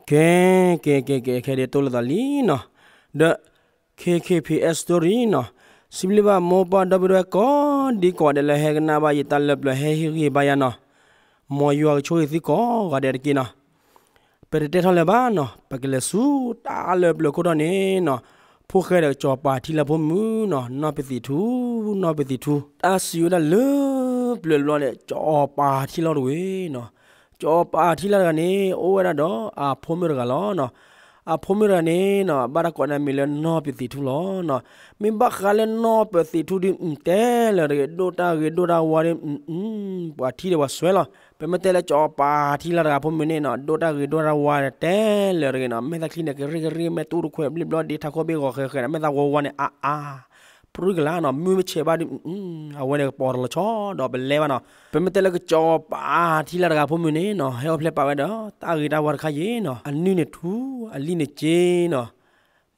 ကဲ ကဲ ကဲ ကဲ ခဲဒ်တိၢ်လိာ်သးလံနီၤ, ဒီး ခဲခဲဖံအဲၣ် story နီၤ, စံးဘျုးဘၣ်မိၢ်ပၢ်ဒီပုၢ်ဝဲၢ်ကိးဒံကိးဂၤဒဲးလၢ ဟဲကနၣ်ဘၣ်ယတၢ်လၢပျၢၤ ဟဲဟ့ၣ်ဂံၢ်ဘါယၤနီၤ, မ်ယွၤကဆိၣ်ဂ့ၤသုကိးဂၤဒဲးတက့ၢ်နီၤ. ပတတဲထီၣ်လၢၤဘၣ်နီၤ, ပကလဲၤဆူတၢ်လၢပျၢၤခိၣ်တီန့ၣ်နီၤ, ဖိၣ်ဃဲဒီးကၠီၤပၤထံလၢဖိမုၣ်နီၤ, နီၢ်ပသံးထူ, နီၢ်ပသံးထူ, တၢ်စံးဝဲဒၣ်လၢပျၢၤတဘျီန့ၣ် ကၠီၤပၤထံလီၤတဝဲနီၤ, ကၠီၤပၤထံလီၤတဂၤန့ၣ် အိၣ်ဝဲဒၣ်ဒီး အဖိမုၣ်တဂၤလီၤနီၤ. အဖိမုၣ်တဂၤန့ၣ်နီၤ ဘၣ်တၢ်ကိးန့ၢ်မံၤလၢနီၢ်ပသံးထူလီၤနီၤ. မ့ၢ်ဘၣ်ဃးလၢနီၢ်ပသံးထူဒီး တဲလၢာ်တဂ့ၤ ဒိၣ်တၢ်ဂ့ၤဒိၣ်တၢ်ဝါဒီး ပှၤထံၣ်ဒီးပှၤစွဲလီၤ. ပမ့ၢ်တဲလၢကၠီၤပၤထံလီၤတဂၤဖိမုၣ်န့ၣ်နီၤ ဒိၣ်တၢ်ဂ့ၤဒိၣ်တၢ်ဝါဒီး တဲလၢာ်တဂ့ၤနီၤ, မဲာ်သၣ်ချံန့ၣ် ကရံၣ်ကရံၣ် မဲာ်တူၢ်တခွဲးဘျ့ဘျီ ဒ့ထးခိၣ်ဘ့ၣ်ဂီၤဃဲးဃဲးဒီး မဲာ်သၣ်ဝါဝါန့ၣ် အါအါ ပြံကလါနီၤ, မုၢ်မ့ၢ်ဆဲးဘၣ်ဒီး အဝဲန့ၣ်ကပီၤတလီၤဆီဒီးပလဲဘၣ်နီၤ. ပမ့ၢ်တဲလၢကၠီၤပၤထံလီၤတဂၤဖိမုၣ်န့ၣ်နီၤ ဟဲအိၣ်ဖျဲၣ်ပာ်ဝဲဒီး တၢ်ဂ့ၤတၢ်ဝါတခါယ့ၤနီၤ, အနုၢ်န့ၣ်ထူ အလံၣ်န့ၣ်က့နီၤ.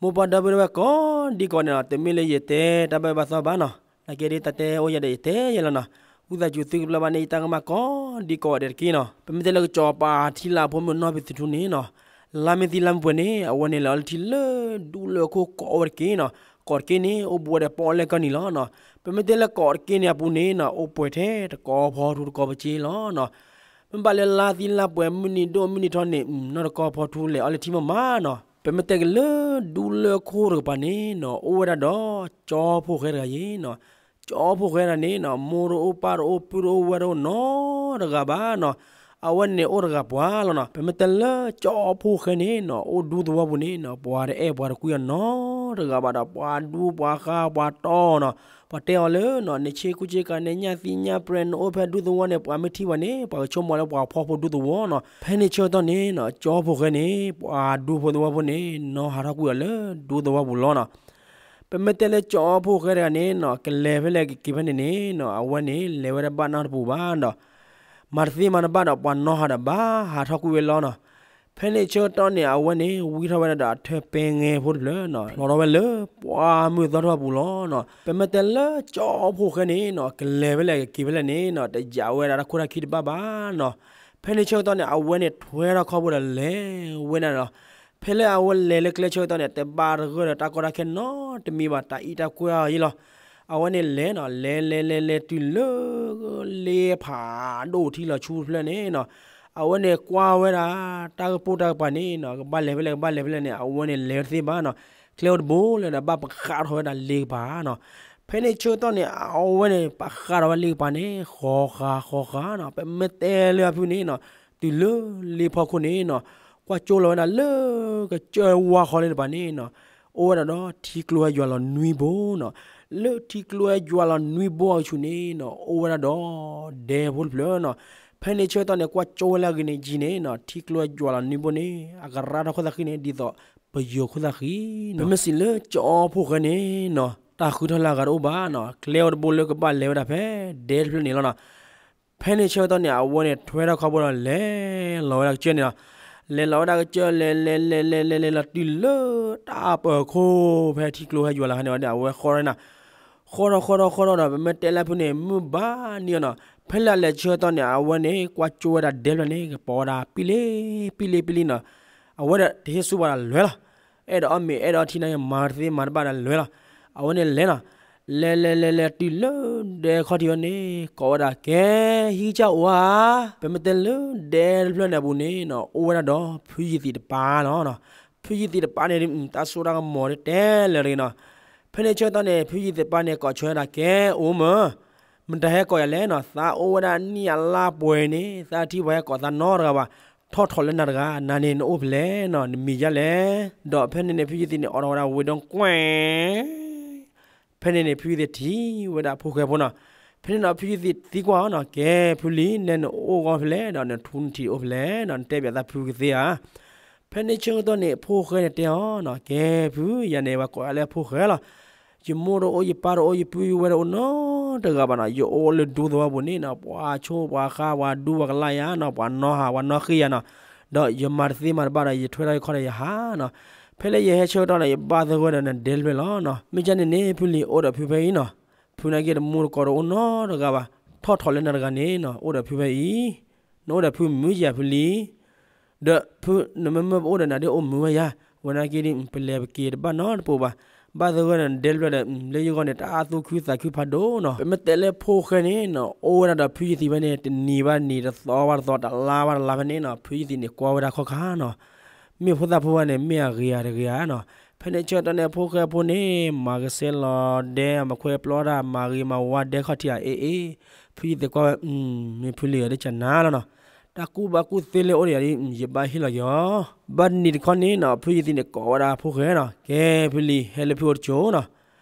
မိၢ်ပၢ်ဒီပုၢ်ဝဲၢ်ကိးဒံကိးဂၤဒဲးနီၤ, တမ့ၢ်လၢယတဲတၢ်ဘၣ်ဘၣ်သီဘၣ်နီၤ, နာ်က့ဒ်တၢ်တဲအိၣ်ယၤဒီးယတဲယဲလီၤနီၤ. ဝံသးစူၤသုကဘျါဘၣ်န့ၢ်ယတၢ်ကမၣ်ကိးဒံကိးဂၤဒဲးတက့ၢ်နီၤ. ပမ့ၢ်တဲလၢကၠီၤပၤထံလီၤဖိမုၣ်နီၢ်ပသံးထူန့ၣ်နီၤ လါမ့ၢ်သံလါမ့ၢ်ပှဲၤန့ၣ် အဝဲန့ၣ်လဲၤအီၤလၢထံလၢဒူလၢအခိၣ်ကိးဝဲတက့ၢ်နီၤ. ကိးတက့ၢ်န့ၣ် အိၣ်ဘူးဝဲဒီးပီၣ်လဲၣ်ကီၢ်နံၤလီၤနီၤ. ပမ့ၢ်တဲလၢကိးတက့ၢ်န့ၣ်အပူၤန့ၣ်နီၤ အိၣ်ပှဲၤထဲတကီဖီထူတကီပစ့လီၤနီၤ. မ့ၢ်ဘၣ်လၢလါသံလါပှဲၤ မုၢ်နံၤဒိၣ်မုၢ်နံၤထီန့ၣ် နီၢ်တကီဖီထူလဲၤအီၤလၢထံမးမးနီၤ. ပမ့ၢ်တဲက့ၤလၢဒူလၢအခိၣ်တကပၤန့ၣ်နီၤ အိၣ်ဝဲဒၣ်ဒီး ကၠီဖိၣ်ဃဲတဂၤယ့ၤနီၤ. ကၠီဖိၣ်ဃဲတဂၤန့ၣ်နီၤ မိၢ်တအိၣ်ပၢ်တအိၣ် ပုၢ်တအိၣ်ဝဲၢ်တအိၣ်နီတဂၤဘၣ်နီၤ. အဝဲန့ၣ်အိၣ်တဂၤပှၤလီၤနီၤ. ပမ့ၢ်တဲလၢကၠီဖိၣ်ဃဲန့ၣ်နီၤ အိၣ်ဒူသဝီပူၤန့ၣ်နီၤ ပှၤတအဲၣ်ပှၤတကွံအီၤနီတဂၤဘၣ်ဒီး ပှၤဒူပှၤဃါပှၤတီၢ်နီၤ. ပှၤတဲအီၤလၢနီၤ နဆ့ကူဆ့ကၤ နညၣ်သံညၣ်ပြဲ နအိၣ်ဖဲဒူသဝီန့ၣ် ပှၤမ့ၢ်ထံၣ်ပှၤန့ၣ် ပှၤကဆိကမိၣ်လၢပှၤဖီဖိဒူသဝီနီၤ. ဖဲန့ၣ်ဆၢကတီၢ်န့ၣ်နီၤ ကၠီဖိၣ်ဃဲန့ၣ် ပှၤဒူဖိသဝီဖိန့ၣ် နီဟးထီၣ်ကွံာ်အီၤလၢဒူသဝီပူၤလီၤနီၤ. ပမ့ၢ်တဲလၢကၠီဖိၣ်ဃဲတဂၤန့ၣ်နီၤ ကလဲၤဖဲလဲၣ်ကက့ၤဖဲန့ၣ်န့ၣ်နီၤ အဝဲန့ၣ် လဲၤဝဲဒၣ်ဘၣ်နီတပူၤဘၣ်ဒီး မၤတသ့မၤတဘၣ်ဒီး ပှၤနီၣ်ဟးဒီးဘၣ်ဟးထီၣ်ကွံာ်ဝဲလီၤနီၤ. ဖဲန့ၣ်ဆၢကတီၢ်န့ၣ် အဝဲန့ၣ် ဝံထီၣ်ဝဲဒၣ်ဒီးအထၢၣ်ပဲငဲဖိတဖျၢၣ်နီၤ လီၤထီၣ်ဝဲလၢပှၢ်မုၢ်သီထီၣ်အပူၤလီၤနီၤ. ပမ့ၢ်တဲလၢကၠီဖိၣ်ဃဲန့ၣ်နီၤ ကလဲၤဖဲလဲၣ်ကက့ၤဖဲလဲၣ်န့ၣ်နီၤ တယးဝဲဒၣ်တၢ်ခိၣ်တၢ်ခံတဘၣ်ဘၣ်နီၤ. ဖဲန့ၣ်ဆၢကတီၢ်န့ၣ် အဝဲန့ၣ်ထွဲထီၣ်ခီၣ်ဘိဒီးလဲၤဝဲန့ၣ်နီၤ. ဖဲလၢအဝဲလဲၤလၢကျဲဆၢကတီၢ်န့ၣ် တဘၣ်တဂၢၢ်ဒီးတၢ်ကီတၢ်ခဲနီတမံၤဘၣ် တၢ်အံးတၢ်ကွၢ်အီၤယ့လီၤ. အဝဲန့ၣ်လဲၤနီၤ လဲၤလဲၤလဲၤလဲၤတုၤလၢ လ့ဖးဒိၣ်ထံလီၤဆူတဖျၢၣ်န့ၣ်နီၤ အဝဲန့ၣ်ကွၢ်ဝဲဒၣ် တၢ်ကပိၢ်တၢ်ကပၤန့ၣ်နီၤ ကဘၣ်လဲၤဖဲလဲၣ်ကဘၣ်လဲၤဖဲလဲၣ်န့ၣ် အဝဲန့ၣ်လဲၤတသ့ဘၣ်နီၤ. ကျဲအိၣ်တဘိလၢဒီးဘၣ်ပဃးထီၣ်ဝဲဒၣ်လ့ကပၤနီၤ. ဖဲန့ၣ်ဆၢကတီၢ်န့ၣ် အဝဲန့ၣ် ပဃးထီၣ်ဝဲလ့ကပၤန့ၣ် ဃီၤဃးဃီၤဃးနီၤ. ပမ့ၢ်တဲလၢအဖုန့ၣ်နီၤ တုၤလၢလ့ဖီခိၣ်န့ၣ်နီၤ ကွၢ်ကၠိလီၤဝဲဒၣ်လၢ ကစၢၢ်ဝါဃီလ့တပၤန့ၣ်နီၤ အိၣ်ဝဲဒၣ်ဒီးထံကျိဟဲယွၤလီၤနွံဘိနီၤ. လၢထံကျိဟဲယွၤလီၤနွံဘိအကဆူးန့ၣ်နီၤ အိၣ်ဝဲဒၣ်ဒီး ဒဲဖိတဖျၢၣ်နီၤ. ဖဲန့ၣ်ဆၢကတီၢ်န့ၣ် ကွၢ်ကၠိဝဲလၢအဂ့ၤန့ၣ်ယံၤန့ၣ်နီၤ ထံကျိဟဲယွၤလီၤနွံဘိန့ၣ် အကရၢထီၣ်ခိၣ်သၣ်ဃံန့ၣ် ဒ်သိးပယီၤခိၣ်သၣ်ဃံနီၤ. ပမ့ၢ်စံးလၢကၠီဖိၣ်ဃဲန့ၣ်နီၤ တၢ်ဃုထီၣ်လၢအဂၤတအိၣ်ဘၣ်နီၤ ကျဲအိၣ်တဘိလၢကဘၣ်လဲၤဝဲဒၣ်ဖဲဒဲတဖျၢၣ်န့ၣ်လီၤနီၤ. ဖဲန့ၣ်ဆၢကတီၢ်န့ၣ် အဝဲန့ၣ်ထွဲထီၣ်ခီၣ်ဘိဒီးလဲၤလီၤဝဲဒၣ်ကစၢၢ်န့ၣ်လီၤ. လဲၤလီၤဝဲဒၣ်ကစၢၢ် လဲၤလဲၤလဲၤလဲၤလဲၤလဲၤလီၤတုၤလၢ တၢ်ပၢၤခိၣ်ဖဲထံကျိဟဲယွၤလီၤခါန့ၣ်ဝဲန့ၣ် အဝဲဃီထီၣ်နီၤ ဃီထီၣ်ဃီထီၣ်ဃီထီၣ်ဒီး ပမ့ၢ်တဲလၢဖုန့ၣ် မုၢ်ဘၣ်နံၤအီၤနီၤ. ဖဲလၢအလဲၤဆၢကတီၢ်န့ၣ် အဝဲန့ၣ် ကွၢ်ကၠိဝဲဒၣ်ဒဲဖျၢၣ်န့ၣ် ကပီၤဝဲဒၣ်ပံလံပံလံပံလံနီၤ. အဝဲဒၣ်တဟ့ၣ်ဆူၣ်ပှၤဒီးလဲၤလီၤ. အဲၣ်ဒိးအီၣ်မ့ၤအဲၣ်ဒိးအီထံန့ၣ် မၤတသ့မၤတဘၣ်ဒီးလဲၤလီၤ. အဝဲန့ၣ်လဲၤနီၤ လဲၤလဲၤလဲၤလဲၤတုၤလၢဒဲခီၣ်ထံးဝဲန့ၣ် ကိးဝဲဒၣ်ကဲ ဟံၣ်ကစၢ်အိၣ်ဧါ. ပမ့ၢ်တဲလၢဒဲတဖျၢၣ်န့ၣ်အပူၤန့ၣ်နီၤ အိၣ်ဝဲဒၣ်ဒီးဖုယံၤသံးတပၤလီၤ. ဖုယံၤသံးတပၤန့ၣ် တၢ်စိတၢ်ကမီၤတဲလဲၣ်တဂ့ၤနီၤ. ဖဲန့ၣ်ဆၢကတီၢ်န့ၣ် ဖုယံၤသံးတပၤန့ၣ် ကိးဆၢဝဲဒၣ်ကဲအိၣ်မး မတၤဟဲကိးယၤလဲၣ်နီၤ သးအိၣ်ဝဲဒၣ်နံၣ်အလါပှဲၤန့ၣ် သးထံၣ်ပှၤဟဲကိးသးနီတဂၤဘၣ် ထီၣ်ထီၣ်လၢနၤတဂၤ နၤန့ၣ်နအိၣ်ဖဲလဲၣ်နီၤ နမံၤယါလဲၣ်. ဒီးဖဲန့ၣ်န့ၣ် ဖုယံၤသံးန့ၣ် အိးထီၣ်ဝဲဒၣ်ဝ့ၢ်ဒီကွဲၢ် ဖဲန့ၣ်န့ၣ် ဖုယံၤသံးထံၣ်ဝဲဒၣ်ဖိၣ်ဃဲဖိနီၤ. ဖဲန့ၣ်နီၤ ဖုယံၤသံးသံကွၢ်အီၤနီၤ ကဲဖုလံၤ နဲနအိၣ်ဂီၢ်ဖဲလဲၣ်ဒီး နထူနထံးအိၣ်ဖဲလဲၣ်နီၤ နတဲပၠးသးဖုကသ့ဧါ. ဖဲန့ၣ်ဆၢကတီၢ်န့ၣ် ဖိၣ်ဃဲန့ၣ်တဲအီၤနီၤ ကဲဖု ယၤန့ၣ် ပှၤကိးယၤလၢဖိၣ်ဃဲလီၤ. ယမိၢ်တအိၣ် ယပၢ်တအိၣ် ယပုၢ်ယဝဲၢ်တအိၣ်နီတဂၤဘၣ်နီၤ ယအိၣ်လၢဒူသဝီပူၤန့ၣ်နီၤ ပှၤဆိပှၤဃါ ပှၤဒူပှၤကလၢ်ယၤနီၤ ပှၤနီၣ်ဟး ပှၤနီၣ်ဃ့ယၤနီၤ ဒီးယမၤတသ့မၤတဘၣ်ဒီး ယထွဲထီၣ်ယခီၣ်ဒီးယဟးနီၤ. ဖဲလၢယဟဲဆၢကတီၢ်န့ၣ် ယဘၣ်သဂၢၢ်ဒီးနဒဲတဖျၢၣ်လီၤနီၤ. မ့ၢ်ကန့ၣ်န့ၣ် ဖုလံၤအိၣ်ဒီးဖုဖဲအံၤနီၤ. ဖုနာ်က့တမူတကိးတအိၣ်နီတဂၤဘၣ်. ထီၣ်ထီၣ်လၢနၤတဂၤန့ၣ်နီၤ အိၣ်ဒီးဖုဖဲအံၤ. နအိၣ်ဒီးဖုမုၢ်ယၤဖုလံၤ. ဒီးဖု နမ့မ့ၢ်ပအိၣ်ဒီးနၤဒ်အိၣ်မုာ်ဝဲယၤ, ဝဲနာ်က့ဒ် ပလဲၤပက့ၤတဘၣ်နီတပူၤဘၣ်, ဘၣ်သဂၢၢ်ဒီးနဒဲတဖျၢၣ်ဒီး လၢယဂီၢ်န့ၣ် တၢ်သူၣ်ခုသးခုဖးဒိၣ်နီၤ. ပမ့ၢ်တဲလၢဖိၣ်ဃဲန့ၣ်နီၤ အိၣ်ဝဲဒၣ်ဒီးဖုယသံးဖဲန့ၣ် တနံၤဘၣ်တနံၤ တသီဘၣ်တသီ တလါဘၣ်တလါဖဲန့ၣ်နီၤ ဖုယသံးန့ၣ်ကွၢ်ဝဲဒၣ်ခီၣ်ခါနီၤ. မ့ၢ်ဖိသၣ်ဖိဝဲန့ၣ် မ့ၢ်အဂ့ၤဧါတဂ့ၤဧါနီၤ. ဖဲန့ၣ်ဆၢကတီၢ်န့ၣ် ဖိၣ်ဃဲဖိန့ၣ် မၤကဆှဲလီၤဒဲ မၤခွဲပျီတၢ် မၤဂ့ၤမၤဝါဒဲခီၣ်ထံးဧါ အ့ၣ်အ့ၣ်, ဖုယသံးကွၢ်ဝဲ မ့ၢ်ဖုလံၤဧါ ဒ်ကနၤလီၤနီၤ. တၢ်ကူၣ်ဘၣ်ကူၣ်သ့လၢအိၣ်ဒီးယၤဒ် ယဘၣ်ဟ့ၣ်လီၤက့ၤအီၤ. ဘၣ်တနံၤတခီန့ၣ်နီၤ ဖုယသံးန့ၣ်ကိးဝဲဒၣ်ဖိၣ်ဃဲနီၤ ကဲဖုလံၤ ဟဲလၢဖုအိၣ်တစိၤနီၤ.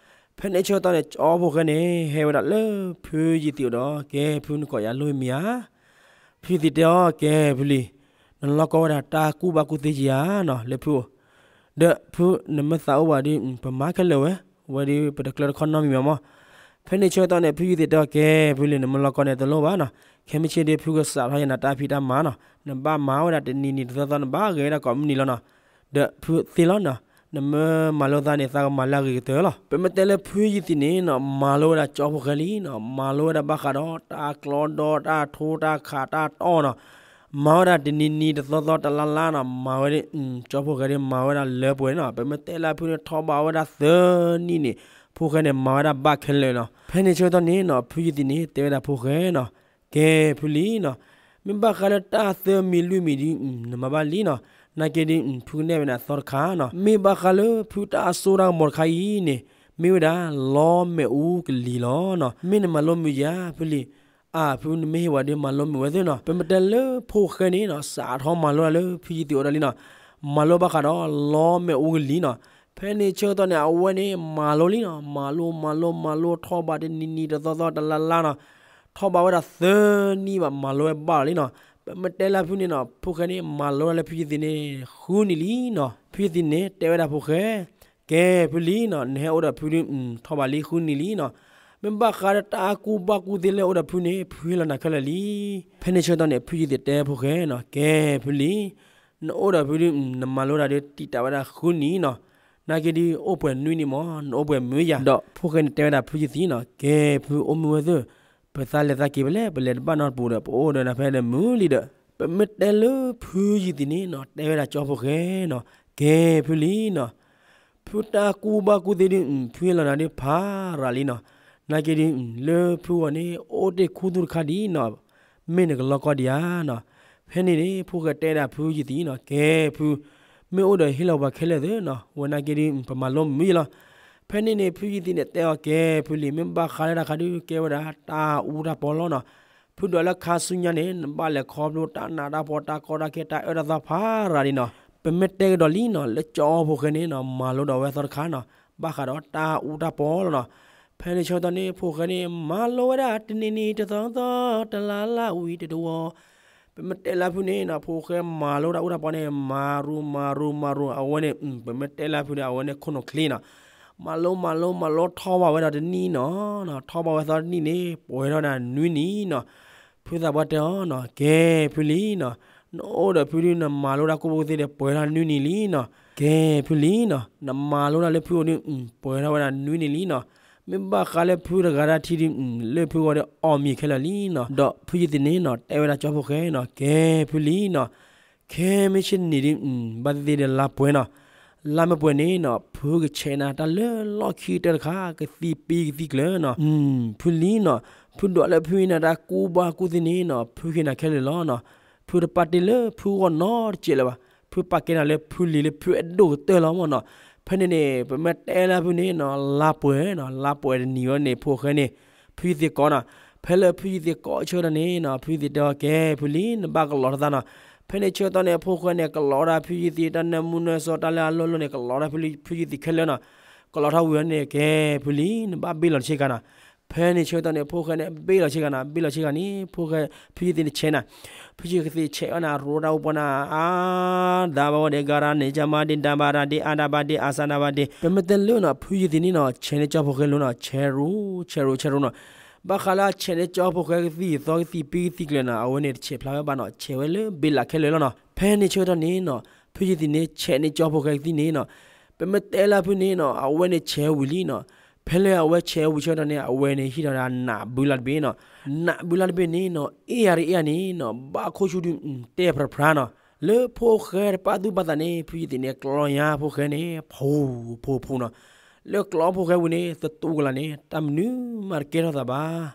ဖဲန့ၣ်ဆၢကတီၢ်န့ၣ် ကၠီဖိၣ်ဃဲန့ၣ် ဟဲဝဲဒၣ်လၢဖုယသံးအိၣ်ဒီး ကဲဖု နကိးယၤလိၣ်မံၤဧါ. ဖုယသံးတဲအီၤ ကဲဖုလံၤ, နလီၢ်ကီဝဲဒၣ်တၢ်ကူၣ်ဘၣ်ကူၣ်သ့ကယၤနီၤ လၢဖုအိၣ်, ဒီးဖု နမ့ၢ်သးအိၣ်ဘၣ်ဒီး ပမၤခဲလၢာ်ဝဲ, ဝဲဒီးပတကျၢတခီနီတမံၤဘၣ်မး. ဖဲန့ၣ်ဆၢကတီၢ်န့ၣ် ဖုယသံးတဲအီၤ ကဲဖုလံၤ နမ့ၢ်လီၢ်ကီန့ၣ် တလိၣ်ဘၣ်နီၤ, ခဲမုၢ်ဆ့ၣ်ဒီး ဖုကစးထီၣ်ယနၤတၢ်ဖံးတၢ်မၤနီၤ, နဘၣ်မၤဝဲဒၣ်တနံၤနံၤတသီသီ နဘၣ်ဂဲၤဝဲဒၣ်ကိးမုၢ်နံၤလီၤနီၤ. ဒီးဖုသ့လီၤနီၤ, နမ့ၢ်မၤလိသးန့ၣ် သးကမၤလၢအဂ့ၤကတၢၢ်လီၤ. ပမ့ၢ်တဲလၢဖုယသံးန့ၣ်နီၤ မၤလိဝဲဒၣ်ကၠီဖိၣ်ဃဲလံနီၤ, မၤလိဝဲဒၣ်ဘၣ်ဃးဒီး တၢ်ကျီဒီ တၢ်ထိ တၢ်ခး တၢ်တီၢ်နီၤ, မၤဝဲဒၣ်တနံၤနံၤတသီသီ တလါလါနီၤ, မၤဝဲဒ် ကၠီဖိၣ်ဃဲဒ်မၤဝဲဒၣ်လၢပှဲၤနီၤ. ပမ့ၢ်တဲလၢဖုန့ၣ် ထီၣ်ဘးဝဲဒၣ်သၢနံၣ်န့ၣ် ဖိၣ်ဃဲန့ၣ် မၤဝဲဒၣ်ဘၣ်ခဲလၢာ်နီၤ. ဖဲန့ၣ်ဆၢကတီၢ်န့ၣ်နီၤ ဖုယသံးန့ၣ် တဲဝဲဒၣ်ဖိၣ်ဃဲနီၤ, ကဲဖုလံၤနီၤ, မ့ၢ်ဘၣ်ဃးလၢတၢ်သၢမံၤလွံၢ်မံၤဒီး နမၤဘၣ်လံနီၤ, နာ်က့ဒီး ဖုကနဲၣ်ဝဲနၤသီတခါနီၤ. မ့ၢ်ဘၣ်ဃးလၢဖုတၢ်စိတၢ်ကမီၤတခါအံၤန့ၣ် မ့ၢ်ဝဲဒၣ် လီမဲာ်အူကလံၤလီၤနီၤ. မ့ၢ်နမၤလိမုာ်ယၤ ဖုလံၤ, အၢ ဖု နမ့ၢ်ဟ့ၣ်ဝဲဒီး မၤလိမုာ်ဝဲသ့နီၤ. ပမ့ၢ်တဲလၢဖိၣ်ဃဲန့ၣ်နီၤ စးထီၣ်မၤလိတၢ်လၢဖုယသံးအိၣ်ဒၣ်လံနီၤ, မၤလိဘၣ်ဃးဒီး လီမဲာ်အူကလံၤနီၤ. ဖဲန့ၣ်ဆၢကတီၢ်န့ၣ် အဝဲန့ၣ် မၤလိလံနီၤ, မၤလိ မၤလိ မၤလိ ထီၣ်ဘးတနံၤနံၤတသီသီ တလါလါနီၤ, ထီၣ်ဘးဝဲဒၣ်သၢနံၣ်ဘၣ် မၤလိဝဲဘၣ်လီၤလံနီၤ. ပမ့ၢ်တဲလၢဖုန့ၣ်နီၤ ဖိၣ်ဃဲန့ၣ် မၤလိလၢဖုယသံးန့ၣ် ဃုနံၣ်လံနီၤ. ဖုယသံးန့ၣ် တဲဝဲဒၣ်ဖိၣ်ဃဲ, ကဲဖုလံၤနီၤ, နဟဲအိၣ်ဒီးဖုဒီး ထီၣ်ဘးလံဃုနံၣ်လံနီၤ. မ့ၢ်ဘၣ်ဃးဒီးတၢ်ကူၣ်ဘၣ်ကူၣ်သ့လၢအိၣ်ဒီးဖုန့ၣ် ဖုဟ့ၣ်လီၤနၤခဲလၢာ်လံ. ဖဲန့ၣ်ဆၢကတီၢ်န့ၣ် ဖုယသံးတဲဖိၣ်ဃဲနီၤ, ကဲဖုလံၤ, နအိၣ်ဒီးဖုဒီး နမၤလိတၢ်ဒီး တံာ်တာ်ဝဲဒၣ်ဃုနံၣ်နီၤ, နာ်က့ဒီး အိၣ်ပှဲၤနွံနံၣ်မး နအိၣ်ပှဲၤမုာ်ယၤ. ဒီးဖိၣ်ဃဲန့ၣ်တဲဝဲဒၣ်ဖုယသံးနီၤ, ကဲဖု အိၣ်မုာ်ဝဲသ့ၣ်, ပသးလဲၤသးက့ၤဖဲလဲၣ်, ပလဲၤတဘၣ်နီတပူၤဒီး ပအိၣ်ဒီးနၤဖဲန့ၣ်မုာ်လံဒီး. ပမ့ၢ်တဲလၢဖုယသံးန့ၣ်နီၤ တဲဝဲဒၣ်ကၠီဖိၣ်ဃဲနီၤ, ကဲဖုလံၤနီၤ, ဖုတၢ်ကူၣ်ဘၣ်ကူၣ်သ့ဒီး ဖုဟ့ၣ်လီၤနၤဒီးဖးရၤလံနီၤ. နာ်က့ဒီး လၢဖုဂီၢ်န့ၣ် အိၣ်တ့ၢ်ခူသူၣ်တခါဒံးနီၤ, မ့ၢ်နကလီၢ်ကီဒံးဧါနီၤ. ဖဲန့ၣ်န့ၣ် ဖိၣ်ဃဲတဲဒၣ်ဖုယသံးနီၤ, ကဲဖု, မ့ၢ်အိၣ်ဒီးဟ့ၣ်လီၤပှၤခဲလၢာ်သ့နီၤ, ဝဲနာ်က့ဒီး ပမၤလိမုာ်ယလီၤ. ဖဲန့ၣ်န့ၣ် ဖုယသံးန့ၣ်တဲအီၤ ကဲဖုလံၤ, မ့ၢ်ဘၣ်ဃးလၢတၢ်ခါဒုး ကဲဝဲဒၣ်တၢ်အူတၢ်ပီလီၤနီၤ. ဖုဒွးလၢခါဆူညါန့ၣ် နဘၣ်လဲၤခီဖျိတၢ်နးတၢ်ဖှီၣ် တၢ်ကီတၢ်ခဲ တၢ်အၢတၢ်သီဖးရၤဒံးနီၤ. ပမ့ၢ်တဲကဒီးလံနီၤ လၢကၠီဖိၣ်ဃဲန့ၣ်နီၤ မၤလိဒီးဝဲသီတခါနီၤ, ဘၣ်ဃးဒီးတၢ်အူတၢ်ပီလီၤနီၤ. ဖဲန့ၣ်ဆၢကတီၢ်န့ၣ် ဖိၣ်ဃဲန့ၣ် မၤလိဝဲဒၣ်တနံၤနံၤတသီသီ တလါလါဝံၤတတဝီ ပမ့ၢ်တဲလၢဖုန့ၣ်နီၤ ဖိၣ်ဃဲမၤလိတၢ်အူတၢ်ပီန့ၣ် မၤရူၤမၤရူၤမၤရူၤ အဝဲန့ၣ် ပမ့ၢ်တဲလၢဖုန့ၣ် အဝဲန့ၣ်ခိၣ်နူာ်ချ့နီၤ. မၤလိမၤလိမၤလိထီၣ်ဘၣ်ဝဲဒီးတနံၣ်နီၤ, ထီၣ်ဘၣ်ဝဲသီတနံၣ်န့ၣ် ပှဲၤထီၣ်ဝဲဒၣ်နွံနံၣ်နီၤ. ဖုသးပှၢ်တဲအီၤနီၤ ကဲဖုလံၤနီၤ, နအိၣ်ဒီးဖုဒုး နမၤလိတၢ်ကူၣ်ဘၣ်ကူၣ်သ့ဒီး ပှဲၤထီၣ်နွံနံၣ်လံနီၤ. ကဲဖုလံၤနီၤ, နမၤလိတၢ်လၢဖုအိၣ်ဒုး ပှဲၤထီၣ်ဝဲဒၣ်နွံနံၣ်လံနီၤ. မ့ၢ်ဘၣ်ဃးလၢဖုတဂၤတၢ်ထံၣ်ဒုး လၢဖုဂီၢ်ဒီးအီၣ်မံၤခဲလၢာ်လံနီၤ. ဒီးဖုယသံးန့ၣ်နီၤ တဲဝဲဒၣ်ကၠီဖိၣ်ဃဲနီၤ ကဲဖုလံၤနီၤ, ခဲမုၢ်ဆ့ၣ်တနံၤဒုး ဘၣ်သ့ၣ်သ့ၣ်ဒီးလါပှဲၤနီၤ. လါမ့ၢ်ပှဲၤန့ၣ်နီၤ ဖုကဆဲးနၤတၢ်လၢလီၢ်ခံကတၢၢ်တခါ ကသံၣ်ပံကသံၣ်ကျၢၤနီၤ. ဖုလံၤနီၤ, ဖုဒွးလၢဖုဟ့ၣ်နၤတၢ်ကူၣ်ဘၣ်ကူၣ်သ့န့ၣ်နီၤ ဖုဟ့ၣ်နၤခဲလၢာ်လီၤနီၤ. ဖုတပာ်တ့ၢ်လၢဖုဂီၢ်နီတစဲးလၢၤဘၣ်. ဖုပာ်ကဲနၤလၢဖုလံၤလၢဖုအဲၣ်ဒိၣ်ကတၢၢ်လီၤမ့ၢ်နီၤ. ဖဲန့ၣ်န့ၣ် ပမ့ၢ်တဲလၢဖုန့ၣ်နီၤ လါပှဲၤနီၤ, လါပှဲၤတနံၤဝဲန့ၣ် ဖိၣ်ဃဲန့ၣ် ဖုယသံးကိးနီၤ. ဖဲလၢဖုယသံးကိးဆၢကတီၢ်န့ၣ်နီၤ ဖုယသံးတဲအီၤ ကဲဖုလံၤ နဘၣ်ကလီၤထီၣ်သးနီၤ. ဖဲန့ၣ်ဆၢကတီၢ်န့ၣ် ဖိၣ်ဃဲန့ၣ် ကလီၤဝဲဒၣ်ဖုယသံးတၢ်နၢမူနၢဆှီ တၢ်လၢအလိၣ်လိၣ်န့ၣ် ကလီၤဝဲဒၣ်ဖုယသံးခဲလၢာ်နီၤ. ကလီၤထီၣ်ဝံၤဝဲန့ၣ် ကဲဖုလံၤ နဘၣ်ဘ့ၣ်လီၤဆ့ကၤနီၤ. ဖဲန့ၣ်ဆၢကတီၢ်န့ၣ် ဖိၣ်ဃဲန့ၣ် ဘ့ၣ်လီၤဆ့ကၤနီၤ, ဘ့ၣ်လီၤဆ့ကၤန့ၣ် ဖိၣ်ဃဲ ဖုယသံးန့ၣ်ဆဲးနၤ, ဖုယသံးဆဲးအီၤန့ၣ် ရိတၢ်အိၣ်ပီၢ်န့ၣ် အါ ဒါဘဝဒံ ဂါရၤန့ၣ် ကမၤဒံ ဒါဘရၤဒံ အါဒါဘဒံ အါစါဒါဘဒံ. ပမ့ၢ်တဲလၢနီၤ ဖုယသံးန့ၣ်နီၤ ဆဲးန့ၢ်ကၠီဖိၣ်ဃဲလိၤနီၤ, ဆဲးရူၤ ဆဲးရူၤ ဆဲးရူၤနီၤ. ဘၣ်ဃးလၢအဆဲးန့ၢ်ကၠီဖိၣ်ဃဲကသံၣ်သီကသံၣ်ပံကသံၣ်ကျၢၤနီၤ အဝဲန့ၣ်တဆဲးဖျါဝဲဘၣ်နီၤ, ဆဲးဝဲလၢဘ့လးခဲလၢာ်လီၤနီၤ. ဖဲန့ၣ်ဆၢကတီၢ်န့ၣ်နီၤ ဖုယသံးန့ၣ် ဆဲးန့ၢ်ကၠီဖိၣ်ဃဲကသံၣ်န့ၣ်နီၤ ပမ့ၢ်တဲလၢဖုန့ၣ်နီၤ အဝဲန့ၣ်ဆဲးဝံၤလံနီၤ. ဖဲလၢအဝဲဆဲးဝံၤဆၢကတီၢ်န့ၣ် အဝဲန့ၣ်ဟံးထီၣ်ဒၣ်နးဘုလါတဘ့ၣ်နီၤ. နးဘုလါတဘ့ၣ်န့ၣ်နီၤ အ့ၣ်ယၤတအ့ၣ်ယၤန့ၣ်နီၤ ဘၣ်ခိၣ်ဆူဒုး တဲဖျါဖျါနီၤ. လၢဖိၣ်ဃဲတပာ်သူၣ်ပာ်သးန့ၣ် ဖုယသံးန့ၣ် ကျီညါဖိၣ်ဃဲန့ၣ် ဖူဖူဖူနီၤ. လၢကျီဖိၣ်ဃဲဝံၤန့ၣ် သတူၢ်ကလာ်န့ၣ် တၢ်မနုၤမးတကဲထီၣ်သးဘၣ်.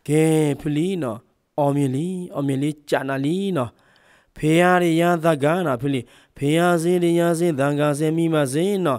ကဲဖုလံနီၤ, အီၣ်မ့ၤလံ, အီၣ်မ့ၤလံ ကနၣ်လံနီၤ. ဖဲယါတယါသးဂၤနီၤ ဖုလံ, ဖဲယါစ့တယါစ့ သးဂၤစ့ မံဘၣ်စ့နီၤ.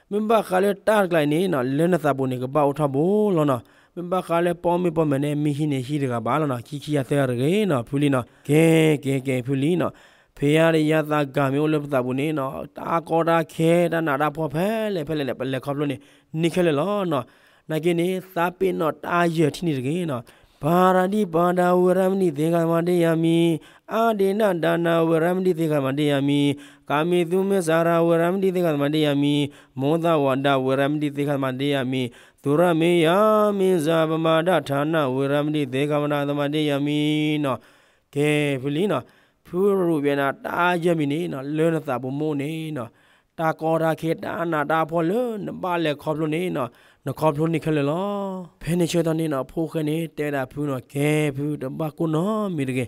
မ့ၢ်ဘၣ်ဃးလၢတၢ်တကျါအံၤန့ၣ်နီၤ လၢနသးပူၤန့ၣ် ကဘၣ်အိၣ်ထီဘိလီၤနီၤ. မ့ၢ်ဘၣ်ဃးလၢပီၢ်မ့ၢ်ပီၢ်မဲာ်န့ၣ် မ့ၢ်ဟံးန့ၣ်ဟံးတဂၤဘၣ်လီၤနီၤ. ခံခံဂၤသၢဂၤတဂ့ၤနီၤ ဖုလံနီၤ. ကဲကဲကဲဖုလံနီၤ, ဖဲယါတယါသးဂၤမ့ၢ်အိၣ်လၢပသးပူၤန့ၣ်နီၤ တၢ်ကီတၢ်ခဲတၢ်နးတၢ်ဖှီၣ်ဖဲလဲၣ်ဖဲလဲၣ်န့ၣ် ပလဲၤခီဖျိန့ၣ် န့ၢ်ခဲလၢာ်လီၤနီၤ. နာ်က့န့ၣ် သးပ့ၤနီၣ်တၢ်ယၢၢ်ထံၣ်န့ၣ်တဂ့ၤနီၤ. ပၤရၤဒံၣ်ပၤဒၤ ဝ့ၤရမဏိ သ့ၣ်ဃမၤဒ့ယၤမံၤ, အါဒ့နဒါနၤ ဝ့ၤရမဏိ သ့ၣ်ဃမၤဒ့ယၤမံၤ, ကၤမံၤသူမ့ၢ်စၤရၤ ဝ့ၤရမဏိ သ့ၣ်ဃမၤဒ့ယၤမံၤ, မိၢ်သးဝးဒၤ ဝ့ၤရမဏိ သ့ၣ်ဃမၤဒ့ယၤမံၤ, သူရမ့ၢ်ယၤမ့ၢ်စၤ ပမၤဒၣ်ထးနၤ ဝ့ၤရမဏိ သ့ၣ်ဃမၤဒ့ယၤမံၤနီၤ. ကဲဖုလံနီၤ, ဖုရူၢ်ဘဲနၤ တၢ်ယၢၢ်မံၤန့ၣ်နီၤ လၢနသးပူၤမ့ၢ်အိၣ်န့ၣ်နီၤ တၢ်ကီတၢ်ခဲတၢ်နးတၢ်ဖှီၣ်လၢနဘၣ်လဲၤခီဖျိန့ၣ်နီၤ နခီဖျိန့ၢ်ခဲလၢာ်လီၤ. ဖဲန့ၣ်ဆၢကတီၢ်န့ၣ်နီၤ ဖိၣ်ဃဲန့ၣ် တဲဒၣ်ဖုနီၤ, ကဲဖု တဘၣ်ကိၢ်နီတမံၤတဂ့ၤ.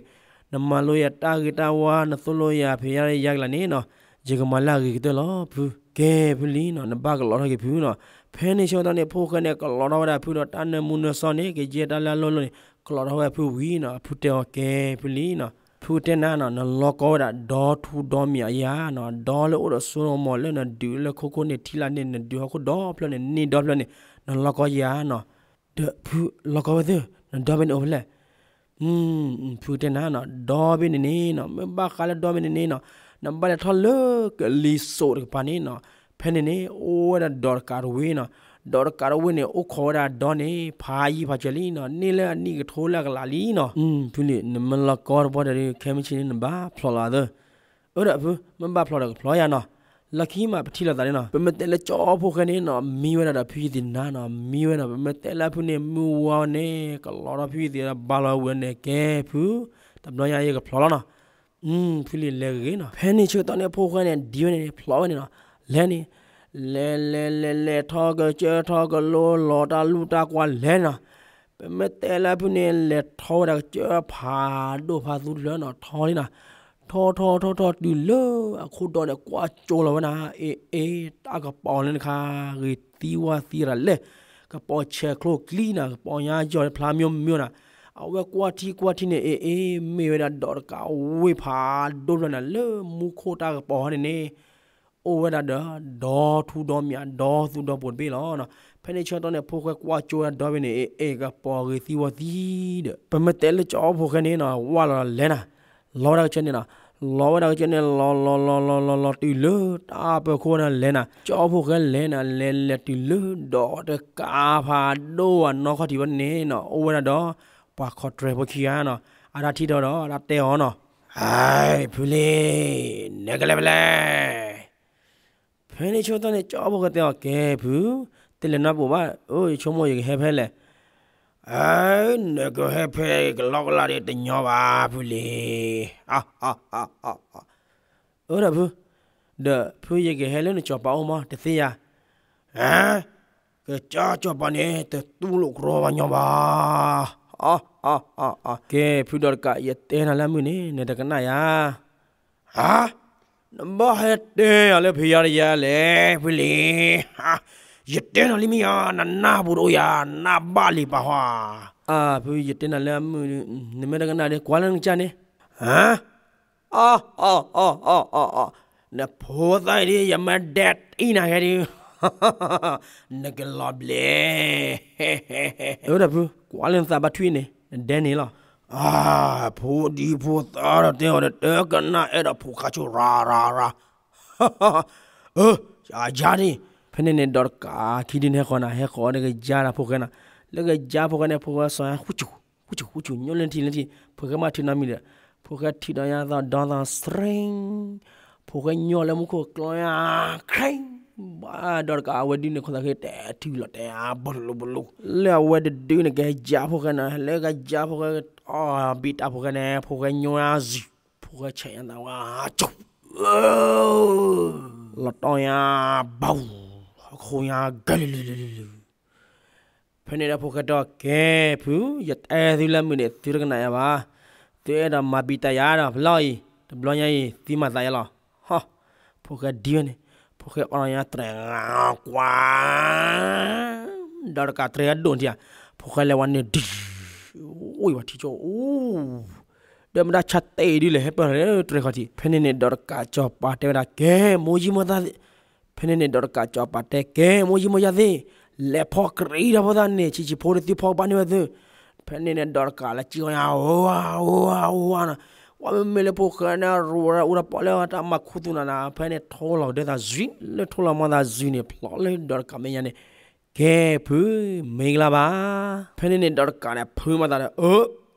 နမၤလိယၤတၢ်ဂ့ၤတၢ်ဝါ နသိၣ်လိယၤဖဲယါတယါကလးန့ၣ်နီၤ ယကမၤလၢအဂ့ၤကတၢၢ်လီၤဖု. ကဲဖုလံနီၤ နဘၣ်ကလီထီၣ်က့ၤဖုနီၤ. ဖဲန့ၣ်ဆၢကတီၢ်န့ၣ် ဖိၣ်ဃဲန့ၣ် ကလီထီၣ်ဝဲဒၣ်ဖုဒီး တၢ်နၢမူနၢဆှီန့ၣ် ကယဲၢ်တၢ်လၢအလိၣ်လိၣ်န့ၣ် ကလီထီၣ်ဝဲဖုဝံၤနီၤ. ဖုတဲအီၤ ကဲဖုလံနီၤ, ဖုတဲနၤနီၤ နလီၤကီဝဲဒၣ်ဒီထူဒီမံၤယၤနီၤ, ဒီလၢအိၣ်ဒီးစိကမီၤလၢနဒုးလၢခိခိၣ်န့ၣ် ထံလာ်န့ၣ် နဒုးဟီၣ်ခိၣ်ဒီဖျၢၣ်န့ၣ် န့ၢ်ဒီဖျၢၣ်န့ၣ် နလီၤကီယၤနီၤ. ဒီးဖုလီၤကီဝဲသ့ၣ် နဒီဘ့ၣ်န့ၣ်အိၣ်ဖဲလဲၣ်. ဖုတဲနၤနီၤ ဒီဘ့ၣ်န့ၣ်န့ၣ်နီၤ မ့ၢ်ဘၣ်ဃးလၢဒီဘ့ၣ်န့ၣ်န့ၣ်နီၤ နဘၣ်လဲၤထီၣ်လၢကလံၤစိးတကပၤန့ၣ်နီၤ. ဖဲန့ၣ်န့ၣ် အိၣ်ဝဲဒၣ်ဒီးတကးတဝ့ၢ်နီၤ. ဒီးတကးတဝ့ၢ်န့ၣ် အိၣ်ခိးဝဲဒၣ်ဒီန့ၣ် ဖးယံၤဖးစၢၤလံနီၤ န့ၢ်လၢအနံၣ်ကထိလၢအကလးလံနီၤ. ဖုလံ နမ့ၢ်လီၤကီတပှၢ်ဒီး ခဲမုၢ်ဆ့ၣ်န့ၣ် နဘၣ်ဖျိးလီၤသၢ. အၢဒီးဖု မ့ၢ်ဘၣ်ဖျိးဒီးကဖျိးယၤနီၤ. လီၢ်ခံမး ပထံၣ်လိာ်သးန့ၣ်နီၤ ပမ့ၢ်တဲလၢကၠီဖှိၣ်ဃဲန့ၣ်နီၤ မံဝဲဒၣ်ဒီးဖုယသံးနၤနီၤ မံဝဲနီၤ. ပမ့ၢ်တဲလၢဖုန့ၣ် မုၢ်ဝါန့ၣ် ကလီထီၣ်ဖုယသံးဒီး ဘါလီၤဝဲန့ၣ် ကဲဖု တဘျီညါယကဖျိးလီၤနီၤ. ဖုလံ လဲၤဂ့ၤဂ့ၤနီၤ. ဖဲန့ၣ်ဆၢကတီၢ်န့ၣ် ဖှိၣ်ဃဲန့ၣ် ဒံဝဲန့ၣ် ဖျိးဝဲန့ၣ်နီၤ. လဲၤန့ၣ် လဲၤလဲၤလဲၤလဲၤထီၣ်ကစၢၢ်ထီၣ်ကလိ လီၤတၢ်လူၢ်တၢ်ကွၢ်လဲၤနီၤ. ပမ့ၢ်တဲလၢဖုန့ၣ် လဲၤထီၣ်ဝဲဒၣ်ကစၢၢ်ဖးဒိၣ်ဖးသူတဖျၢၣ်နီၤ ထီၣ်လံနီၤ. ထီၣ်ထီၣ်ထီၣ်ထီၣ်တုၤလၢအခိၣ်ဒီးန့ၣ် ကွၢ်ကၠိလီၤဝဲနၤ အ့ၣ်အ့ၣ် တၢ်ကပီၤလၢနခါ ဂ့ၤသံဝါသံရၤလဲၣ်. ကပီၤဆဲးချိၣ်ကျံနၤ ကပီၤညါယီၤဖျါမံမံနီၤ. အဝဲကွၢ်ထံကွၢ်ထံန့ၣ် အ့ၣ်အ့ၣ် မ့ၢ်ဝဲဒၣ်ဒီးတကးဝ့ၢ်ဖးဒိၣ်ဖျၢၣ်နၤ လၢမူခိၣ်တၢ်ကပီၤဟီန့ၣ်န့ၣ် အိၣ်ဝဲဒၣ်ဒီး ဒီထူဒီမံၤ ဒီသူဒီပိၤတဘ့ၣ်လီၤ. ဖဲန့ၣ်ဆၢကတီၢ်န့ၣ် ဖှိၣ်ဃဲကွၢ်ကၠိဝဲဒီဘ့ၣ်န့ၣ် အ့ၣ်အ့ၣ် ကပီၤဂ့ၤသံဝါသံဒီး ပမ့ၢ်တဲလၢကၠီဖှိၣ်ဃဲန့ၣ်နီၤ ဝၢ်လီၤလဲၤနၤ. လီၤဝဲဒၣ်ကစၢၢ်န့ၣ်နီၤ လီၤဝဲဒၣ်ကစၢၢ်န့ၣ် လီၤလီၤလီၤလီၤလီၤလီၤတုၤလၢတၢ်ပၢၤခိၣ်န့ၣ်လဲၤနၤ. ကၠီဖှိၣ်ဃဲလဲၤနၤ လဲၤလဲၤတုၤလၢဒီးတကးဖးဒိၣ်ဝဲနီၢ်ခီၣ်ထံးဝဲန့ၣ်နီၤ အိၣ်ဝဲဒၣ်ဒီး ပှၤခီၣ်တြဲၤဖိခံဂၤနီၤ အတၢ်ထံၣ်ဒီးဒီး အတၢ်တဲအီၤနီၤ ဟဲ ဖုလံ နကလဲၤဖဲလဲၣ်. ဖဲန့ၣ်ဆၢကတီၢ်န့ၣ် ကၠီဖှိၣ်ဃဲတဲအီၤ ကဲဖု တလဲၤနီတပူၤဘၣ် အိ ယဆိကမိၣ်ယကဟဲဖဲလဲၣ်. အၢ နကဟဲဖဲကလီကလီဒီးတညီဘၣ်ဖုလံ. အၢဒီးဖု ဒီးဖုယကဟဲလၢနကၠီၤပၤအိၣ်မး တသ့ယၤ ဟါ ကစၢ်ကၠီၤပၤန့ၣ် တတူၢ်လိာ်ကြီဘၣ်ညီဘၣ်. ကဲ ဖုဒီးတကး ယတဲနၤလၢအမုၢ်န့ၣ် နတကနၣ်ယၤ. ဟါ နဘၣ်ဟဲတဲယၤလၢဖဲယါတယါလဲၣ် ဖုလံ. ယတဲနၤလံမ့ၢ်ယါ နနၢ်ပူၤတအိၣ်ယၤ နၢ်ဘၣ်လံပာ်ဟီ. အၢ ဖု ယတဲနၤလၢအမုၢ် နမ့ၢ်တကနၣ်ဒီး ကွၢ်လၢနကစၢ်န့ၣ် ဟါ အီ နဖိသၣ်အံၤဒ် ယမ့ၢ်ဒဲးတံၢ်နၤဂဲၤဒုး နကလီၤဘျဲး. အၢဒီးဖု ကွၢ်လၢနသးဘၣ်ထွံၣ်န့ၣ် နဒဲန့ၣ်လီၤ. အၢ ဖိဒံဖိသၣ်ဒီးတဲအီၤဒီး တကနၣ်အဲၣ်ဒိးဖိၣ်ဃဲဆိရၤရၤရၤ. အၢ ယၤယၤဒ် ဖဲန့ၣ်န့ၣ် ဒီးတကးခံဒုန့ၣ်ဟဲဃီၤနၤ ဟဲဃီၤဒီးကယါတၢ်ဖိၣ်ဃဲနီၤ. လၢကယါဖိၣ်ဃဲန့ၣ် ဖိၣ်ဃဲစီၤဟဲ ဃူစူၤ ဃူစူၤ ညိလၢထံလၢထံ ဖိၣ်ဃဲမးထုးနီတမံၤဒီး ဖိၣ်ဃဲထုးဒီးညါသီဒီသီ စရ့ ဖိၣ်ဃဲညိလၢမူခိၣ်ကျီညါ ခြ့ ဘၣ်ဒီးတကးအဝဲဒုန့ၣ် ခိၣ်သးဃ့တဲထုးလီၤတဲ ဘလူဘလူ လၢအဝဲတဒုန့ၣ် ကယါဖိၣ်ဃဲနီၤ လၢကယါဖိၣ်ဃဲ အီၣ်ဘံၣ်တၢ်ဖိၣ်ဃဲန့ၣ် ဖိၣ်ဃဲညိညါစူၤ ဖိၣ်ဃဲဆဲးညါသးဝါ ကၠူ လီၤတီၢ်ညါ ဘၣ် ဟီၣ်ခိၣ်ညါ ကဲလုာ်လုာ်လုာ်လုာ် ဖဲန့ၣ်ဒီးဖိၣ်ဃဲတဲအီၤ ကဲဖု ယတဲသုလၢမုၢ်န့ၣ် သုတကနၣ်ယၤဘၣ်. သုအဲၣ်ဒိးမၤဘံၣ်တၢ်ယၤဒီး ဖဲလီၤအံၤ တဘျီညါအံၤ သံမၤသးယါလီၤ. ဟီ, ဖိၣ်ဃဲဒ်ဝဲန့ၣ်, ဖိၣ်ဃဲအီၣ်နီၢ်ညါတြဲၤကွၢ်, ဒီးတကးတြဲၤအဒိၣ်ထံဧါ, ဖိၣ်ဃဲလဲၤဝဲန့ၣ်ဒုး, အိၣ်ဝဲထံကၠိ, ဒီးမတၤဆါတဲဒ်လဲၣ် ဟဲပၢၢ်လၢတြဲၤခီၣ်ထံး. ဖဲန့ၣ်န့ၣ် ဒီးတကးစီၤပၤတဲဝဲဒၣ် ကဲ မိၢ်ယံၤမိၢ်သး ဖဲန့ၣ်န့ၣ်ဒီးတကးစီၤပၤတဲ ကဲ မိၢ်ယံၤမိၢ်ယါသ့ၣ်, လဲၤဖီၣ်ကြံးဒီးဖိသၣ်န့ၣ် ဆံးဆံးဖိတသ့ဖီကဘၣ်န့ၢ်ဝဲသု. ဖဲန့ၣ်န့ၣ်ဒီးတကးလၢကံဝဲညါ ဝါဝါဝါနီၤ, ဝဲမ့မ့ၢ်လၢဖိၣ်ဃဲန့ၣ် ရူးဝဲဒၣ်အူတၢ်ပီၣ်လၢတၢ်မၤခူသူၣ်နၤနၤ, ဖဲန့ၣ်ထိလီၤကဒၢသးစံး, လၢထိလီၤမၤသးစံးန့ၣ် ဖျိးလၢဒီးတကးမဲာ်ညါန့ၣ်, ကဲ ဖု မ့ၢ်ကလါဘၣ်. ဖဲန့ၣ်န့ၣ်ဒီးတကးန့ၣ် ဖုမၤသးဒီး အၢ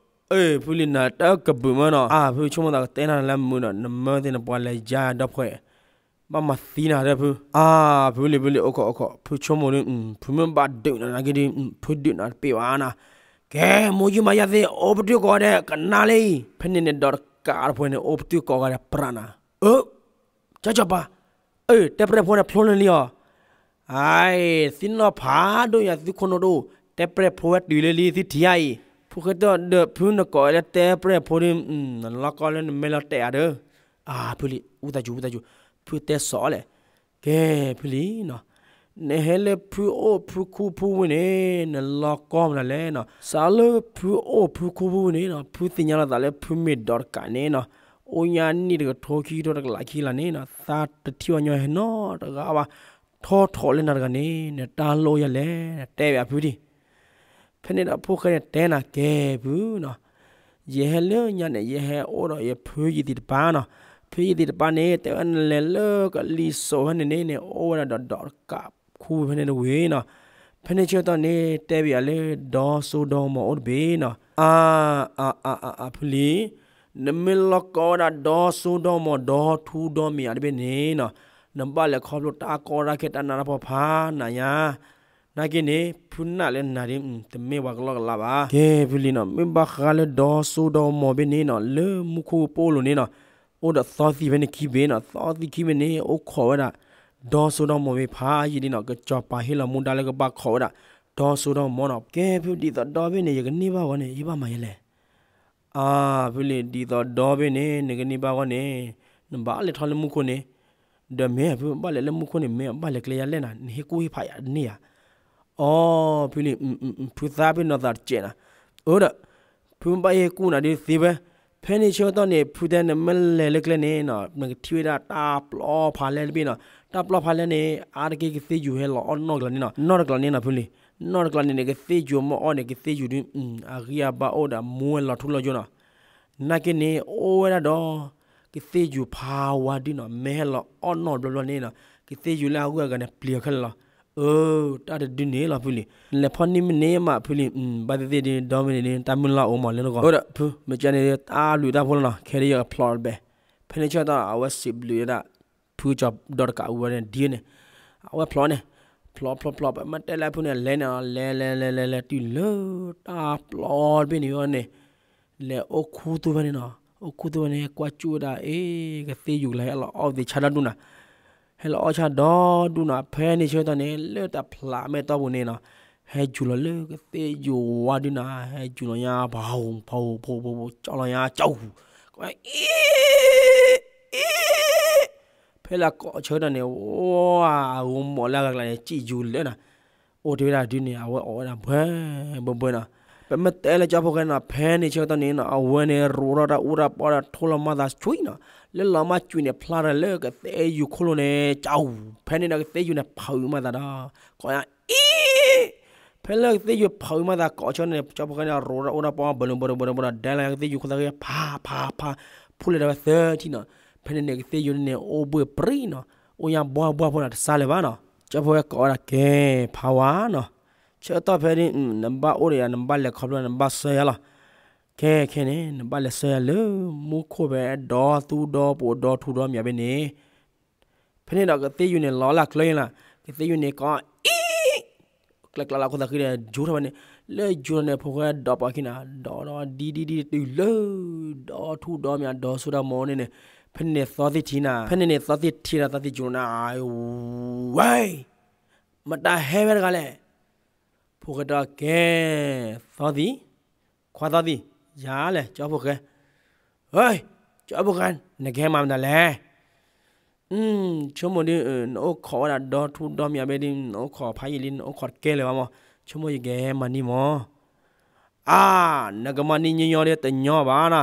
အ့ ဖုလံၤနၤတကဘုးမၢနီၤ, အါ ဖုဆိကမိၣ်သးကတဲနၤလၢမုာ်ဒီး နမၢသ့ၣ်နပှၤလဲၤယါဒီဖှဲး ဘၣ်မၤသံနၤဒီးဖု, အါ ဖုလံၤ ဖုလံၤ အိၣ်ခိး အိၣ်ခိး ဖုဆိကမိၣ်ဒီး ဖုမ့ၢ်ဘၣ်ဒုးနၤနာ်က့ဒီး ဖုဒုးနၤတပ့ၢ်ဘၣ်နၤ, ကဲ မိၢ်ယံၤမိၢ်ယါသ့ၣ် အိၣ်ပတုာ်ကိးဂၤဒဲး ကနၣ်လံ. ဖဲန့ၣ်န့ၣ်ဒီးတကးတဖှဲးန့ၣ် အိၣ်ပတုာ်ကိးဂၤဒဲးပြးနၤ, အၢ ကၠီစီၤပၤ, အၢ တဲပရဲၣ်ဖိန့ၣ်ဖျိလၢလံအီၤ, အါ သုနီၢ်ဖးဒိၣ်ညါ သုခိၣ်နူာ်ဒိၣ်, တဲပရဲၣ်ဖိဝဲတုၤလၢလံသုထံၣ်ဧါအံၤ, ဖိၣ်ဃဲတဲဒီး ဖုနကိးလၢတဲပရဲၣ်ဖိဒီး နလီၤကီလၢနမဲာ်လီၤတဲာ်ဧါဒီး, အါ ဖုလံၤ အူသးစူၤ အူသးစူၤ, ဖုတဲစိးလဲၣ်, ကဲဖုလံၤနီၤ, နဟဲလၢဖုအိၣ်ဖုခူဖုဝံၤန့ၣ် နလီၤကီမနုၤလဲၣ်နီၤ, စးလၢဖုအိၣ်ဖုခူဖုဝံၤန့ၣ်နီၤ ဖုသ့ၣ်ညါလီၤသးလၢဖုမ့ၢ်ဒီးတကးန့ၣ်နီၤ, အိၣ်ညါနံၣ်တကထိခံကထိတကလးခံကလးန့ၣ်နီၤ သးတထံၣ်ဘၣ်ညီဟဲနီတဂၤဘၣ်, ထီထီၣ်လၢနၤတဂၤန့ၣ် နတၢ်လိၣ်ယၤလဲၣ် တဲဘၣ်ဖုဒံး. ဖဲန့ၣ်ဒီးဖိၣ်ဃဲန့ၣ်တဲနၤ ကဲဖုနီၤ, ယဟဲလၢညါန့ၣ် ယဟဲအိၣ်ဒီးယဖုယသံၣ်တပၤနီၤ, ဖုယသံၣ်တပၤန့ၣ် တဲဝဲနလဲၤလၢကလံၤစိးဖဲန့ၣ်န့ၣ်န့ၣ် အိၣ်ဝဲဒၣ်ဒီးဒီးတကးခူဖဲန့ၣ်တဝံၤနီၤ, ဖဲန့ၣ်ဆၢကတီၢ်န့ၣ် တဲဘၣ်ယၤလၢဒီစိဒီမီၤအိၣ်တဘ့ၣ်နီၤ, အါ အါ အါ အါ ဖုလံၤ နမ့ၢ်လီၤကီဝဲဒၣ်ဒီစိဒီမီၤဒီထူဒီမံၤအတဘ့ၣ်န့ၣ်နီၤ, နဘၣ်လဲၤခီဖျိတၢ်ကီတၢ်ခဲတၢ်နးတၢ်ဖှီၣ်ဖးနးညါ, နာ်က့န့ၣ် ဖုနာ်လၢနၤဒ် တမ့ၢ်ပှၤကလီကလးဘၣ်. ကဲဖုလံၤနီၤ မ့ၢ်ဘၣ်ဃးလၢဒီစိဒီမီၤဘ့ၣ်န့ၣ်နီၤ လၢမူခိၣ်ပအိၣ်လိၤန့ၣ်နီၤ, အိၣ်ဒီးသီသံၣ်ဖဲန့ၣ်ခံဘ့ၣ်နီၤ, သီသံၣ်ခံဘ့ၣ်န့ၣ် အိၣ်ခိးဝဲဒၣ် ဒီစိဒီမီၤဘ့ၣ်ဖးယံာ်လံနီၤ, ကစီၤပၤဟ့ၣ်လီၤမူဒါလၢကဘၣ်ခိးဝဲဒၣ် ဒီစိဒီမီၤနီၤ, ကဲဖုဒ်သိးဒီဘ့ၣ်န့ၣ် ယကန့ၢ်ဘၣ်ဂီၢ်န့ၣ် ယဘၣ်မၤယဲလဲၣ် အါ ဖုလံၤ ဒ်သိးဒီဘ့ၣ်န့ၣ် နကန့ၢ်ဘၣ်ဂီၢ်န့ၣ် နဘၣ်လဲၤထီၣ်လၢမူခိၣ်န့ၣ်, ဒီးမ့ၢ်ဖုဘၣ်လဲၤလၢမူခိၣ်န့ၣ် မ့ၢ်ဘၣ်လဲၤကျဲယါလဲၣ်နၤ နဟ့ၣ်ကူၣ်ဟ့ၣ်ဖးယၤတန့ၢ်ဧါ. အီ ဖုလံၤ ဖုသးပ့ၤနီၣ်သးတစဲးနၤ, အၢဒီး ဖုဘၣ်ဟ့ၣ်ကူၣ်နၤဒ်သ့ဝဲ, ဖဲန့ၣ်ဆၢကတီၢ်န့ၣ် ဖုတဲနမ့ၢ်လဲၤလၢကျဲန့ၣ်နီၤ နကထံၣ်ဝဲဒၣ်တၢ်ပျီဖးလဲၢ်တဘ့ၣ်နီၤ, တၢ်ပျီဖးလဲၢ်န့ၣ် အါတက့ၢ်ကသ့ၣ်ယုၤဟဲလီၤအီၣ်နီၢ်တကျးန့ၣ်နီၤ, နီၢ်တကျးန့ၣ်နီၤဖုလံၤ, နီၢ်တကျးန့ၣ်န့ၣ် ကသ့ၣ်ယုၤမ့ၢ်အီၣ်န့ၣ် ကသ့ၣ်ယုၤဒ် အဂံၢ်အဘါအိၣ်ဒီးမူဝဲလီၤထူလီၤယိာ်နီၤ, နာ်က့န့ၣ် အိၣ်ဝဲဒၣ်ဒီး ကသ့ၣ်ယုၤဖးဝါဒုနီၤ, မ့ၢ်ဟဲလီၤအီၣ်နီၢ်ဘျီဘျီန့ၣ်နီၤ ကသ့ၣ်ယုၤလၢအဂုၤအဂၤန့ၣ် ပျံၤအီၤခဲလၢာ်လီၤ. အၢ တၢ်တဒုန့ၣ်လီၤဖုလံၤ, နလဲၤဖီၣ်န့ၢ်မ့ၢ်န့ၢ်မးဖုလံၤ, ဘၣ်သ့ၣ်သ့ၣ်ဒ်ဒီမ့ၢ်န့ၣ်ဒ် တၢ်မုၢ်လၢ်အိၣ်မးလၢနဂီၢ်, အၢဒီးဖု မ့ၢ်ကဲန့ၣ် တၢ်ဘျုးတၢ်ဖှိၣ်လီၤနီၤ, ခဲဒ်ယကဖျိးတဘဲ, ဖဲန့ၣ်ဆၢကတီၢ် အဝဲစံးဘျုးဝဲဒၣ် ဖုကၠီၤဒီတကးဝဲန့ၣ်ဒ်န့ၣ်, အဝဲဖျိးန့ၣ်, ဖျိးဖျိးဖျိး ပမ့ၢ်တဲလၢဖုန့ၣ် လဲၤန့ၣ် လဲၤလဲၤလဲၤလဲၤလဲၤတုၤလၢတၢ်ပျီတဘ့ၣ်န့ၣ်ဝဲန့ၣ်, လဲၤအိၣ်ခူသူၣ်ဖဲန့ၣ်နီၤ, အိၣ်ခူသူၣ်ဖဲန့ၣ် ကွၢ်ကၠူၣ်ဝဲဒၣ် အ့ ကသ့ၣ်ယုၤကလါဟဲလီၤအီၣ်သ့ၣ်ဆါဒီဒူၣ်နၤ, ဟဲလီၤအီၣ်ဆါဒီဒူၣ်နၤ, ဖဲန့ၣ်ဆၢကတီၢ်န့ၣ် လၢတၢ်ဖျးမဲာ်တီၢ်ပူၤန့ၣ်နီၤ, ဟဲယူၤလီၤလၢကသ့ၣ်ယုၤဝါဒုနီၤ, ဟဲယူၤလီၤညါ ဖးဟူးဖးဟူးဖးဟူးဖးဟူး ကၠီလီၤညါ ကၠီဟူး, အ့ အ့ ဖဲလၢကိးဆၢကတီၢ်န့ၣ် အဂီၤမီၢ်လၢအဂၤကျါန့ၣ် စံၣ်ယူၤလၢနီၤ, အိၣ်တ့ၢ်ဝဲဒၣ်ဒုန့ၣ် အဝဲအိၣ်ဝဲဒၣ်ဘှဲဘှဲဘှဲနီၤ, ပမ့ၢ်တဲလၢကၠီဖိၣ်ဃဲနီၤ ဖဲန့ၣ်ဆၢကတီၢ်န့ၣ်နီၤ အဝဲန့ၣ် ရူးထီၣ်တၢ်အူတၢ်ပီဒီး ထိလီၤမၤသးကွံာ်နီၤ, လၢလီၤမၤကွံာ်န့ၣ် ဖျါထီၣ်လၢကသ့ၣ်ယုၤခိၣ်လိၤန့ၣ် ကၠီဟူး, ဖဲန့ၣ်ဒီးကသ့ၣ်ယုၤန့ၣ် ဖးအုးမၤသးဒီး ကိးညါ အ့ ဖဲလၢကသ့ၣ်ယုၤဖးအုးမၤသးကိးဆၢန့ၣ် ကၠီဖိၣ်ဃဲန့ၣ် ရူးထီၣ်အိၣ်ထီၣ်ပီ ဘၢလိာ်ဘၢလိာ်ဘၢလိာ်ဘၢလိာ် ဒဲလီၤကသ့ၣ်ယုၤခိၣ်သၣ်ဃံ ဖးဖးဖး ဖူလီၤဒီးဝဲသၢထံၣ်နီၤ, ဖဲန့ၣ်န့ၣ် ကသ့ၣ်ယုၤန့ၣ် အိၣ်ဘှ့ၣ်ပြံနီၤ, အိၣ်ညါဘှါဘှါဖိနီၤ တစါလၢၤဘၣ်နီၤ, ကၠီဖိၣ်ဃဲကိးဝဲဒၣ်ကဲ ဖးဝါနီၤ, ဆၢကတီၢ်ဖဲန့ၣ် နဘၣ်အိၣ်ဒီးယၤ နဘၣ်လဲၤခီဖျိ နဘၣ်ဆှၢယၤလီၤ, ခဲခဲန့ၣ် နဘၣ်လဲၤဆှၢယၤလၢ မူခိၣ်ဖဲ ဒီသူဒီပိာ်ဒီထူဒီမံၤဘ့ၣ်န့ၣ် ဖဲန့ၣ်ဒီးကသ့ၣ်ယုၤန့ၣ် လီၤလၢကျၢၤလီၤ, ကသ့ၣ်ယုၤန့ၣ်ကိး အံၤ ကျဲကျါလၢခိၣ်သၣ်ဃံဒီး ယူၤထီၣ်ဝဲန့ၣ်, လၢယူၤထီၣ်န့ၣ် ဖိၣ်ဃဲဒီးပှၤခံနၤ ဒီးဒီးဒ်ဒ်ဒ်တုၤလၢ ဒီထူဒီမံၤ ဒီဆိဒီမီၤန့ၣ်န့ၣ်, ဖဲန့ၣ်န့ၣ်သီသ့ၣ်ထံနၤ, ဖဲန့ၣ်န့ၣ်သီသ့ၣ်ထံဒီးသီသ့ၣ်ယူၤနၤ, ဝဲ မတၤဟဲဝဲတဂၤလဲၣ်, ဖိၣ်ဃဲဒီးကဲ သီသ့ၣ်, ခွါသီသ့ၣ်, ယၤလဲၣ် ကၠီဖိၣ်ဃဲ, ဟဲ ကၠီဖိၣ်ဃဲ နကဟဲမၤမတၤလဲၣ်. ဆိကမိၣ်ဒ် နအိၣ်ခိးဝဲဒၣ်ဒီထူဒီမၠးဘ့ၣ်ဒ် နအိၣ်ခိးဖးယံာ်လံ နအိၣ်ခိးတကဲလၢၤဘၣ်မး, ဆိကမိၣ်ယကဟဲမၤန့ၢ်မး. အါ, နကမၤန့ၢ်ညီညီဒီးတညီဘၣ်နီၤ.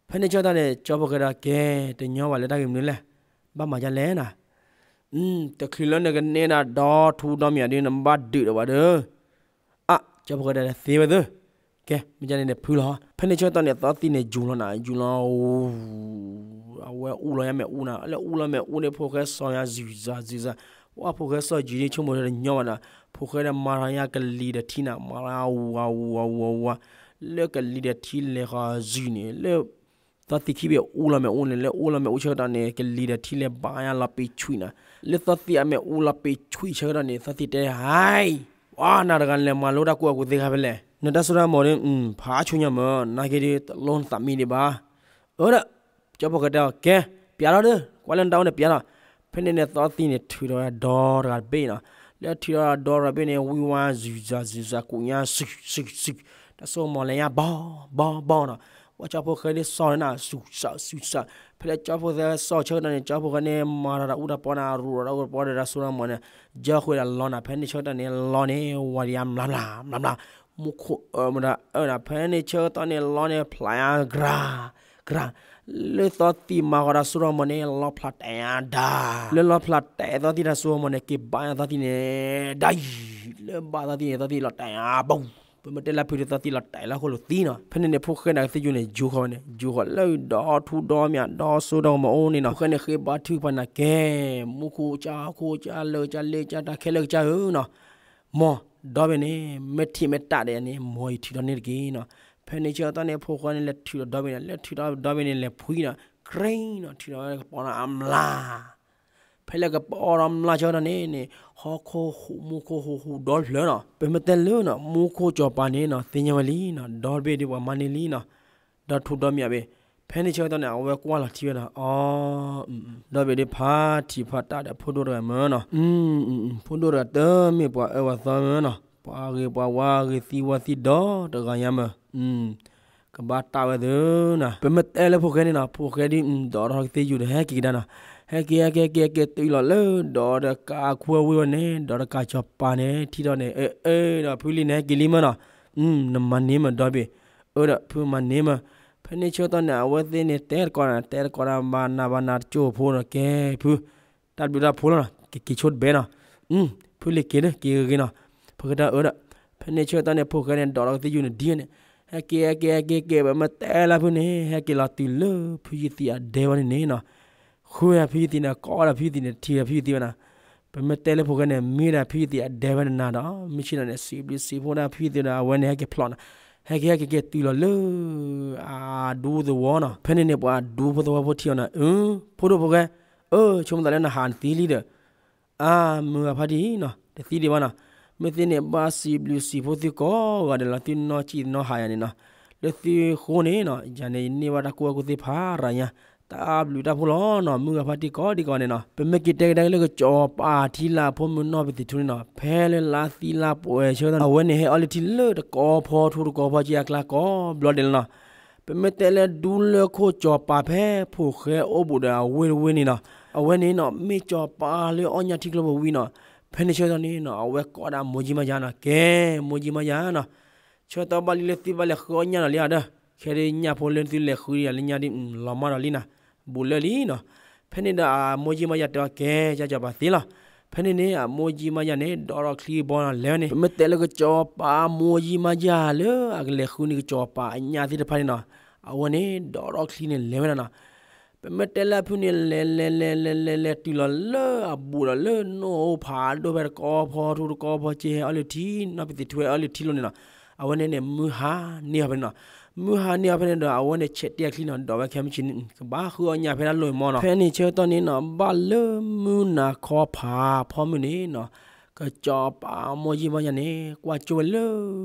ဖဲန့ၣ်ဆၢကတီၢ်န့ၣ် ကၠီဖိၣ်ဃဲဒီးကဲ တညီဘၣ်လၢတၢ်ဂ့ၢ်မနုၤလဲၣ်, ဘၣ်မၤဒ်လဲၣ်နီၤ. တချုးလၢနကန့ၢ်ဒၣ်ဒီထူဒီမၠးဒ် နဘၣ်ဒုးဒီးဘၣ်ဒီး အါ, ကၠီဖိၣ်ဃဲဒီးသ့ဝဲသ့, ကဲ မ့ၢ်ဒ်န့ၣ်ဒီးဖုလီၤ. ဖဲန့ၣ်ဆၢကတီၢ်န့ၣ် သီသံန့ၣ်ယူၤလီၤနၤ ယူၤလီၤ အဝဲအူလီၤညါမ့ၣ်အူနၤ လၢအူလီၤမ့ၣ်အူန့ၣ် ဖိၣ်ဃဲစီၤညါ ဇုၤစၢ် ဇုၤစၢ်, ဝဲဖိၣ်ဃဲစီၤယံၤဒ်ဆိကမိၣ်ဒီးတညီဘၣ်ဒီး ဖိၣ်ဃဲဒီးမၤထီၣ်ညါကလံၤဒီးထံနၤ မၤလီၤဝၤဝၤဝၤဝၤ, လၢကလံၤဒီးထံလဲၤဃီၤစုၤန့ၣ် လၢ သီသံခံဘ့ၣ်အူလီၤမ့ၣ်အူန့ၣ် လၢအူလီၤမ့ၣ်အူဆၢကတီၢ်န့ၣ် ကလံၤဒီးထံလဲၤဘၣ်ညါလီၤပ့ၤဆွံးနၤ, လၢသီသံအမ့ၣ်အူလီၤပ့ၤဆွံးဆၢကတီၢ်န့ၣ် သီသံတဲ ဟဲ, ပှၤနၤတဂၤလဲၤမၤလိတၢ်ကူၣ်ဘၣ်ကူၣ်သ့ခါဖဲလဲၣ်, နတၢ်စိတၢ်ကမီၤဒီး ဖးဆူညါမး နာ်က့ဒီးတလိၣ်နသးမံဒံးဘၣ်. အၢဒီး ကၠီဖိၣ်ဃဲတဲအီၤ ကဲ ပျးထီၣ်ဒီး ကွၢ်လၢနတၢ်အိၣ်န့ၣ်ပျးထီၣ်. ဖဲန့ၣ်န့ၣ် သီသံန့ၣ်ထုးထီၣ်ဝဲဒၣ်ဒီတဂၤတဘ့ၣ်နီၤ, လၢထုးထီၣ်ဒီတဂၤတဘ့ၣ်န့ၣ် ဝံဝါ ဇုၤစၢ် ဇုၤစၢ် ကူးညါ စုး စုး စုး, တၢ်စိကမီၤလဲၤညါ ဘီ ဘီ ဘီနီၤ, ဝဲကၠီဖိၣ်ဃဲဒ်စီၤန့ၣ်နၤ စုးစၢ် စုးစၢ်, ဖဲလၢကၠီဖိၣ်ဃဲစီၤဆၢကတီၢ်န့ၣ် ကၠီဖိၣ်ဃဲန့ၣ် မၤထီၣ်တၢ်အူတၢ်ပီနၤ ရူးထီၣ်တၢ်အူတၢ်ပီဒီးတၢ်စိတၢ်ကမီၤန့ၣ် ယၢဃုာ်ဒီးလီနၤ, ဖဲန့ၣ်ဆၢကတီၢ်န့ၣ် လီန့ၣ် ဝၤဒံးယါမျးမျး မျးမျး, မူခိၣ်အၢမတၤအၢနၤ, ဖဲန့ၣ်ဆၢကတီၢ်န့ၣ် လီန့ၣ် ဖျးယါ ကြၤ ကြၤ, လၢသီသံမၤဃီၤတၢ်စိတၢ်ကမီၤန့ၣ် လီဖျးတဲာ်ညါဒါ, လၢလီဖျးတဲာ်သီသံတၢ်စိတၢ်ကမီၤန့ၣ် က့ၤဘၣ်ညါသီသံန့ၣ် ဒါယံၤ, လၢဘၣ်သီသံန့ၣ် သီသံလီၤတဲာ်ညါဘၣ်, ပမ့ၢ်တဲလၢဖုဒီးသီသံလီၤတဲာ်လၢဃိၣ်လိာ်သံနီၤ, ဖဲန့ၣ်န့ၣ် ဖိၣ်ဃဲနၤကသ့ၣ်ယိၤန့ၣ် ယူၤဃီၤဝဲန့ၣ် ယူၤဃီၤလၢဒီထူဒီမၠး ဒီစိဒီကမီၤအိၣ်န့ၣ်နီၤ, ဖိၣ်ဃဲန့ၣ်ဃ့ဘါထုကဖၣ်နၤကဲ မူခိၣ်ကစၢ် ခိၣ်ကစၢ် လၢကစၢ် လ့ကစၢ် တၢ်ခဲလၢာ်ကစၢ်ဧၢနီၤ, မ်ဒီဘ့ၣ်န့ၣ် မ့ၢ်ထံၣ်မ့ၢ်တၢ်ဒီးန့ၣ် မ်ယထုးထီၣ်န့ၢ်တက့ၢ်နီၤ, ဖဲန့ၣ်ဆၢကတီၢ်န့ၣ် ဖိၣ်ဃဲန့ၣ် လဲၤထုးထီၣ်ဒီဘ့ၣ်န့ၣ် လဲၤထုးထီၣ်ဒီဘ့ၣ်န့ၣ် လဲၤဖှံနီၤ ကြ့နီၤ ထုးထီၣ်ဝဲကပီၤနီၤအမျး ဖဲလၢကပီၤဒီးမျးဆၢကတီၢ်န့ၣ်န့ၣ် ဟီၣ်ခိၣ်ဟူး မူခိၣ်ဟူး ဟူးဒီဖျၢၣ်နီၤ, ပမ့ၢ်တဲလၢနီၤ မူခိၣ်စီၤပၤန့ၣ်နီၤ သ့ၣ်ညါဝဲလံနီၤ, ဒီဘ့ၣ်ဒ်ပှၤမၤန့ၢ်လံနီၤ, ဒီထူဒီမၠးဘ့ၣ်, ဖဲန့ၣ်ဆၢကတီၢ်န့ၣ် အဝဲကွၢ်လီၤထံဝဲဒီး အီ ဒီဘ့ၣ်ဒ်ဖါတံၢ်ဖါတၢ်ဒီးဖိဒိၣ်တဂၤမၢနီၤ, ဖိဒိၣ်တဂၤတမ့ၢ်ပှၤအၢပှၤသီမၢနီၤ, ပှၤဂ့ၤပှၤဝါဂ့ၤသံဝါသံဒီတဂၤညါမၢ, ကဘၣ်တၢ်ဝဲသ့နီၤ, ပမ့ၢ်တဲလၢဖိၣ်ဃဲန့ၣ်နီၤ ဖိၣ်ဃဲဒ် ဒီးထီၣ်ကသ့ၣ်ယူၤဒီးဟဲက့ၤကဒါနီၤ, ဟဲက့ၤ ဟဲက့ၤ ဟဲက့ၤ ဟဲက့ၤတုၤလီၤလၢဒီးတကးအခိၣ်အဝ့ၢ်ဝဲန့ၣ် ဒီးတကးစီၤပၤန့ၣ် ထံၣ်ထီၣ်န့ၣ် အၢ အၢ ဒီးဖုလံန့ၣ် ဟဲက့ၤလံမၢနီၤ, နမၤန့ၢ်မၢဒီဘ့ၣ်, အၢ ဒီးဖုမၤန့ၢ်မၢ, ဖဲန့ၣ်ဆၢကတီၢ်န့ၣ် အဝဲသ့ၣ်န့ၣ် တဲတကိးနၤ တဲတကိးနၤ ဘၣ်နၤဘၣ်နၤတကၠိဖိဒီးကဲ ဖု တၢ်ဘျုးတၢ်ဖှိၣ်လီၤနီၤ ကက့ၤဆိတဘဲနီၤ, ဖုလံၤက့ၤလၢက့ၤဂ့ၤဂ့ၤနီၤ, ဖိၣ်ဃဲတၢ်အၢဒီး, ဖဲန့ၣ်ဆၢကတီၢ်န့ၣ် ဖိၣ်ဃဲန့ၣ် ဒီးထီၣ်ကသ့ၣ်ယူၤန့ၣ်ဒ်န့ၣ်, ဟဲက့ၤ ဟဲက့ၤ ဟဲက့ၤ က့ၤ ပမ့ၢ်တဲလၢဖုန့ၣ် ဟဲက့ၤလီၤတုၤလၢဖုယသံးအဒဲဝဲန့ၣ်န့ၣ်နီၤ, ဃုဝဲဒၣ်ဖုယသံးန့ၣ် ကိးဝဲဒၣ်ဖုယသံးန့ၣ် ထံၣ်ဝဲဒၣ်ဖုယသံးဝဲနီၤ, ပမ့ၢ်တဲလၢဖိၣ်ဃဲန့ၣ် မ့ၢ်ဒၣ်ဖုယသံးအဒဲဝဲန့ၣ်နၤဒီး မုၢ်ဆ့ၣ်ထီၣ်န့ၣ် စံးဘျုးစံးဖှိၣ်ဒၣ်ဖုယသံးဒီး အဝဲန့ၣ်ဟဲက့ၤဖျိးနီၤ, ဟဲက့ၤ ဟဲက့ၤ က့ၤတုၤလီၤလၢ အဒူသဝီနီၤ, ဖဲန့ၣ်န့ၣ် ပှၤဒူဖိသဝီဖိထံၣ်အီၤနၤ အၢ ဖိဒိၣ်ဖိၣ်ဃဲ, အၢ ဆိကမိၣ်သးလၢနဟးနသံလံဒီး အါ မုၢ်ဂၤဖါတံၢ်နီၤ တသံဒံးဘၣ်နီၤ, မ့ၢ်သ့န့ၣ် ဘၣ်စံးဘျုးစံးဖှိၣ်သုကိးဂၤဒဲးလီၤ သုနီၢ်ကံၣ်နီၢ်ဟးယၤန့ၣ်နီၤ, လၢသုဃိန့ၣ်နီၤ ယၤန့ၣ် ယန့ၢ်ဘၣ်တၢ်ကူၣ်ဘၣ်ကူၣ်သ့ဖးရၤညါ, တၢ်ဘျုးတၢ်ဖှိၣ်လီၤနီၤ မုၢ်ဂၤဖါတံၢ်ကိးဒံကိးဂၤန့ၣ်နီၤ, ပမ့ၢ်က့ၤတဲကဒါလၢကစီၤပၤထံလၢအဖိမုၣ်နီၢ်ပသံးထူန့ၣ်နီၤ ဖဲလၢလါသံလါပှဲၤဆၢကတီၢ် အဝဲန့ၣ်ဟဲအီလုၢ်ထံလၢတကီၢ်ဖီထူတကီၢ်ဖီက့အကျါကိးဘျီဒဲးလီၤနီၤ, ပမ့ၢ်တဲလၢဒူလၢခိၣ်စီၤပၤဖဲဖိၣ်ဃဲအိၣ်ဘူးဒီးအဝ့ၢ်တဝ့ၢ်န့ၣ်နီၤ, အဝဲန့ၣ်နီၤ မ့ၢ်စီၤပၤလၢအီၣ်ညၣ်ထံကျိပူၤဝံၤနီၤ, ဖဲန့ၣ်ဆၢကတီၢ်န့ၣ်နီၤ အဝဲကိးဒၣ်မိၢ်ကၠံမါယၤနီၤ ကဲ မိၢ်ကၠံမါယၤနီၤ, ဆၢကတီၢ်ဘၣ်လံလၢသုဘၣ်လဲၤဃုအီၣ်ညၣ်နီၤလံဧါဒီး, ခဲဒုးညၣ်ဖိလၢသုလဲၤဃုဒံးယၤလၢညါဒ် လီၤမၢ်ဒီးလံနီၤ, ဘူးလၢလံနီၤ, ဖဲန့ၣ်ဒီးအမိၢ်ကၠံမါယၤတဲအီၤကဲ ကၢ်စီၤပၤသ့လီၤ, ဖဲန့ၣ်န့ၣ် အမိၢ်ကၠံမါယၤန့ၣ် ဒိးထီၣ်ချံကဘီနီၤ လဲၤဝဲန့ၣ် ပမ့ၢ်တဲလၢကစီၤပၤမိၢ်ကၠံမါယၤလၢအကလဲၤဃုန့ၢ်ကစီၤပၤအညၣ်သ့ၣ်တဖၣ်န့ၣ်နီၤ, အဝဲန့ၣ် ဒိးထီၣ်ချံန့ၣ်လဲၤဝဲဒၣ်နီၤ, ပမ့ၢ်တဲလၢအဖုန့ၣ် လဲၤလဲၤလဲၤလဲၤလဲၤလဲၤ တုၤလီၤလၢအဘူးဒီးလၢနိၣ်အိၣ်ဖးဒိၣ်ဖဲတကီၢ်ဖီထူတကီၢ်ဖီက့ဟဲအီလုၢ်ထံ နီၢ်ပသံးထူဟဲအီလုၢ်ထံလီၤန့ၣ်နီၤ, အဝဲန့ၣ်န့ၣ် မုၢ်ဟါန့ၢ်အီၤဖဲန့ၣ်နီၤ, မုၢ်ဟါန့ၢ်အီၤဖဲန့ၣ်ဒီး အဝဲန့ၣ်ဆဲးတဲချံနီၤ ဒိးဝဲခဲမုၢ်ဆ့ၣ်န့ၣ် ကဘၣ်ဃုအီၣ်ညၣ်ဖဲဒၣ်လိၣ်မီနီၤ, ဖဲန့ၣ်ဆၢကတီၢ်န့ၣ်နီၤ ဘၣ်လၢမုၢ်နၤခီဖးဖီမုၢ်န့ၣ်နီၤ, ကစီၤပၤမိၢ်ကၠံမါယၤန့ၣ် ကွၢ်ကၠိဝဲလၢ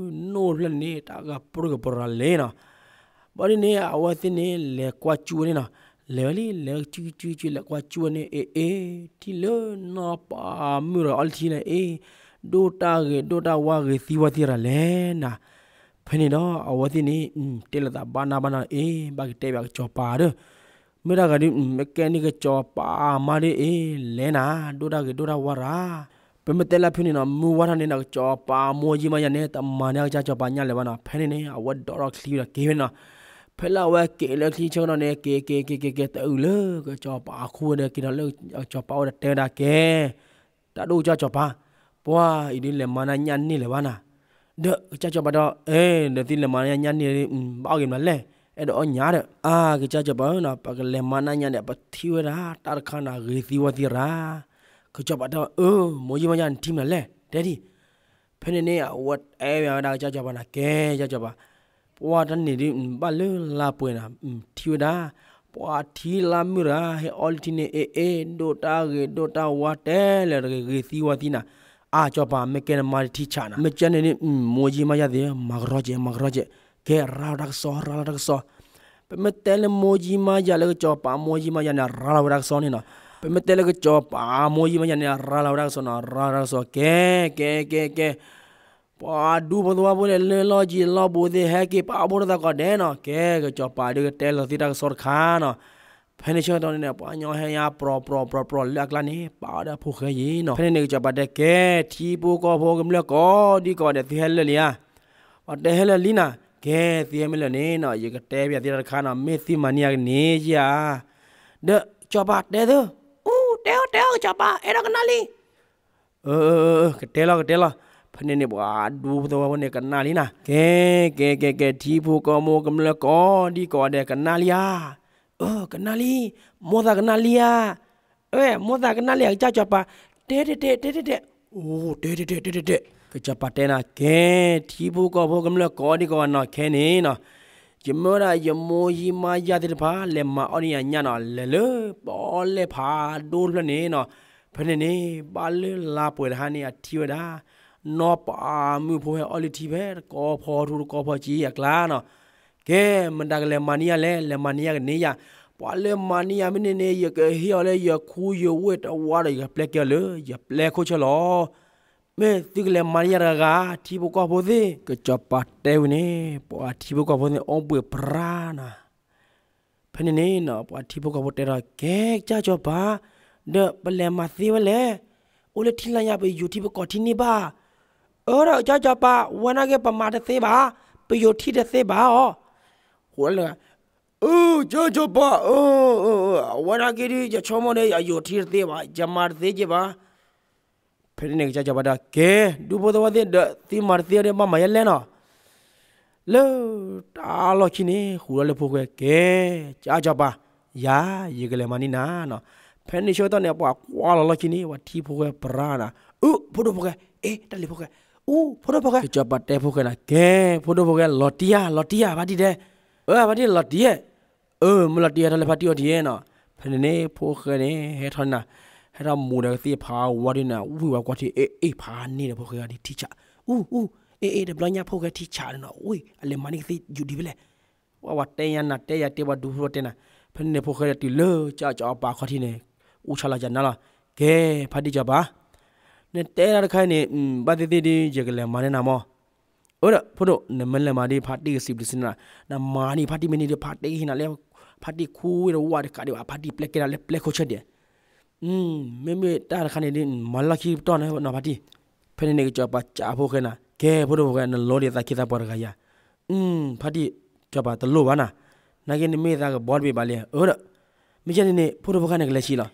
နိၣ်ဖျၢၣ်န့ၣ် တၢ်ကပြုၢ်ကပြီၤလဲၣ်နီၤ, ဘၣ်ဒ်န့ၣ် အဝဲသ့ၣ်န့ၣ် လဲၤကွၢ်ကၠိဝဲန့ၣ်နီၤ, လဲၤဝဲလံ လဲၤကၠူကၠူကၠူ လဲၤကွၢ်ကၠိဝဲန့ၣ် အ့ အ့ ထံၣ်လၢနီၢ်ပၤမုၣ်တဂၤအီလုၢ်ထံလဲၣ် အ့ ဒိၣ်တၢ်ဂ့ၤဒိၣ်တၢ်ဝါဂ့ၤသံဝါသံရၤလဲၣ်နၤ, ဖဲန့ၣ်ဒီးအဝဲသ့ၣ်န့ၣ် တဲလိာ်သးဘၣ်နၢ်ဘၣ်နၢ် အ့ ဘၣ်ကတဲဘၣ်ကစီၤပၤဒီး မ့ၢ်တၢ်ဂၤဒုး မ့ၢ်ကဲန့ၣ်ကစီၤပၤမါဒ်အ့ လဲၤနၤ ဒိၣ်တၢ်ဂ့ၤဒိၣ်တၢ်ဝါရၤ ပမ့ၢ်တဲလၢဖုန့ၣ်နီၤ မုၢ်ဝါထီၣ်န့ၣ်နီၤ ကစီၤပၤမိၢ်ယံမါယၤန့ၣ် တမၤန့ၢ်ကစၢ်စီၤပၤညၣ်လၢၤဘၣ်နီၤ. ဖဲန့ၣ်န့ၣ် အဝဲဒိးထီၣ်ချံဝဲဒီးက့ၤဝဲန့ၣ်နီၤ. ဖဲလၢအဝဲက့ၤလၢချံဆၢကတီၢ်န့ၣ် က့ၤက့ၤက့ၤက့ၤက့ၤ တအုၣ်လၢကစီၤပၤအခိၣ်ဝဲဒီး က့ၤဒီးလၢကစီၤပၤအိၣ်ဒီးတဲဝဲဒၣ်ကဲ တၢ်ဒိၣ်ကစၢ်စီၤပၤ, ပှၤအံၤဒုးလဲၤမၤနၢ်ညၣ်န့ၢ်လၢၤဘၣ်နၤ. ဒီးကစၢ်စီၤပၤဒီး အဲ ဒီးသုလဲၤမၤနၢ်ညၣ်န့ၢ် ဘၣ်အီၣ်ဂ့ၤမနုၤလဲၣ်, အဲၣ်ဒိးအီၣ်ညၣ်ဒီး အါ ကစၢ်စီၤပၤဧၢနီၤ ပကလဲၤမၤနၢ်ညၣ်ဒီး ပထံၣ်ဝဲဒၣ်တၢ်တခါန့ၣ် ဂ့ၤသံဝါသံရၤ. ကစီၤပၤတဲ အၢ မိၢ်ယံမါယၤ နထံၣ်မနုၤလဲၣ် တဲဒ် ဖဲန့ၣ်န့ၣ် အဝဲတဲဝဲဒၣ်ကစၢ်စီၤပၤန့ၣ် ကဲ ကစၢ်စီၤပၤ, ပှၤတၢ်န့ၣ်ဒုး ဘၣ်လၢလါပှဲၤန့ၣ် ထံၣ်ဝဲဒၣ် ပှၤထံလါမုၢ်ရၤ ဟဲအီၣ်လၢထံန့ၣ် အ့ အ့ ဒိၣ်တၢ်ဂ့ၤဒိၣ်တၢ်ဝါတဲလဲၣ်တဂ့ၤ ဂ့ၤသံဝါသံနၤ. အါ စီၤပၤ မ့ၢ်ကဲနမါတထံၣ်ဆးနၤ မ့ၢ်ကဲန့ၣ်ဒုး မိၢ်ယံမါယၤသ့ၣ် မၤကရီကဲ မၤကရီကဲ, ကဲ ရၤလီၤတၢ်ကစီၣ် ရၤလီၤတၢ်ကစီၣ်. ပမ့ၢ်တဲလၢမိၢ်ယံမါယၤလၢကစီၤပၤမိၢ်ယံမါယၤန့ၣ် ရၤလီၤဝဲတၢ်ကစီၣ်န့ၣ်နီၤ. ပမ့ၢ်တဲလၢကစီၤပၤမိၢ်ယံမါယၤန့ၣ် ရၤလီၤဝဲတၢ်ကစီၣ်နီၤ ရၤလီၤတၢ်ကစီၣ် ကဲ ကဲ ကဲ ကဲ ပှၤဒူဖိသဝီဖိန့ၣ် လၢလီၢ်ယံၤလီၢ်ဘူးသ့ၣ် ဟဲက့ၤပာ်ဖှိၣ်ထီၣ်သးကိးဒဲးနီၤ. ကဲ ကစီၤပၤဒုးကတဲလီၤသ့ၣ်တၢ်ကစီၣ်တခါနီၤ. ဖဲန့ၣ်ဆၢကတီၢ်န့ၣ် ပှၤညီဟဲညါပြီပြီပြီလၢအကျါန့ၣ် ပာ်အီၤဒီးဖိၣ်ဃဲယံၤနီၤ. ဖဲန့ၣ်န့ၣ် ကစီၤပၤတဲကဲ ထံဖိကီၢ်ဖိကမျၢၢ်ကိးဒံကိးဂၤဒဲး သုဟဲလၢာ်လံဧါ. ပှၤတဲဟဲလၢာ်လံနၤ. ကဲ သုဟဲမ့ၢ်လၢာ်န့ၣ်နီၤ ယကတဲပၠးသုတၢ်တခါနီၤ မ့ၢ်သုမၤန့ၢ်ယၤကန့ၢ်ဧါ. ဒီးကစီၤပၤတဲသု, အူ တဲအီၤတဲအီၤ ကစီၤပၤ အဲၣ်ဒိးကနၣ်လံ. အၢ ကတဲလီၤ ကတဲလီၤ. ဖဲန့ၣ်န့ၣ် ပှၤဒူဖိသဝီဖိန့ၣ် ကနၣ်လံနၤ. ကဲ ကဲ ကဲ ကဲ ထံဖိကီၢ်ဖိကမျၢၢ်ကိးဒံကိးဂၤဒဲး ကနၣ်လံဧါ. အၢ ကနၣ်လံ, မိၢ်သးကနၣ်လံဧါ. အၢ မိၢ်သးကနၣ်လံဧါ ကစၢ်စီၤပၤ, တဲတဲတဲ တဲတဲတဲ, အိ တဲတဲတဲ တဲတဲတဲ, ကစီၤပၤတဲနၤ ကဲ ထံဖိကီၢ်ဖိကမျၢၢ်ကိးဒံကိးဂၤနီၤ ခဲန့ၣ်နီၤ ယမၢဒၣ်ယမိၢ်ယံမါယၤသ့ၣ်တဖၣ် လဲၤမၤအီၣ်န့ၢ်ယၤညၣ်နီၤ လဲၤလၢပီၣ်လဲၣ်ဖးဒိၣ်တဖျၢၣ်န့ၣ်နီၤ. ဖဲန့ၣ်န့ၣ် ဘၣ်လၢလါပှဲၤတဟါန့ၣ် အထံၣ်ဝဲဒၣ် နီၢ်ပၤမုၣ်ဖိဟဲအီၣ်လၢထံဖဲတကီၢ်ဖီထူတကီၢ်ဖီကံအကျါနီၤ. ကဲ မတၤကလဲၤမၤန့ၢ်ယၤလဲၣ်, လဲၤမၤန့ၢ်ယၤကန့ၢ်ယၤ. ပှၤလၢမၤန့ၢ်ယၤမ့ၢ်န့ၣ်န့ၣ် ယကဟ့ၣ်အီၤလၢယခူယဝ့ၢ်တဝါဒီး ယကပျဲက့ၤအီၤလၢ ယပျဲခိၣ်ဆၢလီၤ. မ့ၢ်သုကလဲၤမၤန့ၢ်ယၤတဂၤဂၤ ထံဖိကီၢ်ဖိသ့ၣ် ကစီၤပၤတဲဝဲန့ၣ် ပှၤထံဖိကီၢ်ဖိသ့ၣ် အိၣ်ဘှံးပြါနၤ. ဖဲန့ၣ်န့ၣ်နီၤ ပှၤထံဖိကီၢ်ဖိတဲထီၣ် ကဲ ကစၢ်စီၤပၤ, ဒီးပလဲၤမၤသ့ဝဲလဲၣ်. အိၣ်လၢထံလၢ်ညါ ပယူၤထံပကိးထံန့ၢ်ဘၣ်. အၢ ဒီးကစၢ်စီၤပၤ ဝဲနာ်က့ ပမၤတသ့ဘၣ်, ပယူၤထံတသ့ဘၣ်အီၤ. ဃိလၢ အၢ ကစၢ်စီၤပၤ အၢ အဝဲနာ်က့ဒီး ယဆိကမိၣ်ဒီး ယယူၤထံတသ့ဘၣ်, ယမၤတသ့က့ဘၣ်. ဖဲန့ၣ်န့ၣ် ကစၢ်စီၤပၤတဲ ကဲ ဒူဖိသဝီသ့ၣ်ဒီး သုမၤတသ့ဒီး ဘၣ်မၤယဲလဲၣ်နီၤ. လၢတၢ်လီၢ်ခံန့ၣ် ဃုာ်ဒီးလၢဖိၣ်ဃဲ ကဲ ကစၢ်စီၤပၤ, ယၤ ယကလဲၤမၤန့ၢ်နၤနီၤ. ဖဲန့ၣ်ဆၢကတီၢ်န့ၣ် ပှၤကွၢ်လီၤလီၢ်ခံန့ၣ် ပှၤထံဖိၣ်ဃဲပြါနၤ. အၢ ဖိဒိၣ်ဖိၣ်ဃဲ, အ့ တၢ်လံၤဖိၣ်ဃဲ, အူ ဖိဒိၣ်ဖိၣ်ဃဲ, ကစီၤပၤတဲဖိၣ်ဃဲနၤ ကဲ ဖိဒိၣ်ဖိၣ်ဃဲ လီၤတံၢ်ဧါ လီၤတံၢ်ဧါ ဖါတံၢ်တဲ. အၢ ဖါတံၢ်လီၤတံၢ်ဧါ. အၢ မ့ၢ်လီၤတံၢ်ဧါထီၣ်လၢဖါတံၢ်အီၤတံၢ်ဧါနီၤ. ဖဲန့ၣ်န့ၣ် ဖိၣ်ဃဲန့ၣ် ဟဲထီၣ်န့ၣ်နၤ, ဟဲထီၣ်မူဒီးကသ့ၣ်ဖးဝါဒ်န့ၣ် ဝံၢ်ဝဲကွၢ်ထံ အ့ အ့ ဖးန့ၣ်ဒီးဖိၣ်ဃဲအီၤဒ်ထံဆး, အူ အူ အ့ အ့ တဘျီညါဖိၣ်ဃဲထံဆးန့ၣ်နီၤ ဝံၢ် အလဲၤမၤန့ၢ်ကသ့ၣ်ယူၤဒံးဖဲလဲၣ်. ပှၤတဲညါနၤတဲယၤတဲပှၤဒူဖိတဲနၤ. ဖဲန့ၣ်န့ၣ် ဖိၣ်ဃဲဒီးတုၤလၢကၠီကၠီအပၢ်ခီၣ်ထံးန့ၣ် အူဆါလီၤကနၤလီၤ. ကဲ ဖါတံၢ်ကၠီပၢ်, နတဲဒၣ်တခါအံၤန့ၣ် ဘၣ်သ့ၣ်သ့ၣ်ဒီး ယကလဲၤမၤန့ၢ်နၤမီၢ်. အၢ ဒီးဖိဒိၣ် နမ့ၢ်လဲၤမၤဒီး ဖါတံၢ်ကစံးဘျုးစံးနၤ, နမၤန့ၢ်ဖါတံၢ်မ့ၢ်န့ၢ်ဒီး ဖါတံၢ်ကဟ့ၣ်နၤလၢ ဖါတံၢ်ခူဝ့ၢ်တဝၢ်တကးဒံးဘၣ်, ဖါတံၢ်ပျဲကဲဒၣ်လၢပျဲခိၣ်ဆၢဒဲး. မ့မ့ၢ်တၢ်တခါန့ၣ်ဒီး မၤလီၢ်ခံပတီၢ်န့ၣ်နီၤဖါတံၢ်. ဖဲန့ၣ်န့ၣ် ကစၢ်ပၢ်ကးဖိၣ်ဃဲနၤ, ကဲ ဖိဒိၣ်ဖိၣ်ဃဲ နလိဒီးသးခံသးပှၢ်တဂၤယၤ. ဖါတံၢ်ကၠီပၢ်တလိၣ်ဘၣ်နၤ, နာ်က့နမ့ၢ်သးကဘီတဘ့ၣ်ဘၣ်လံ. အၢ ဒီး မ့ၢ်ကဲန့ၣ်န့ၣ် ဖိဒိၣ်ဖိၣ်ဃဲန့ၣ်ကလဲၤဆံးလီၤ.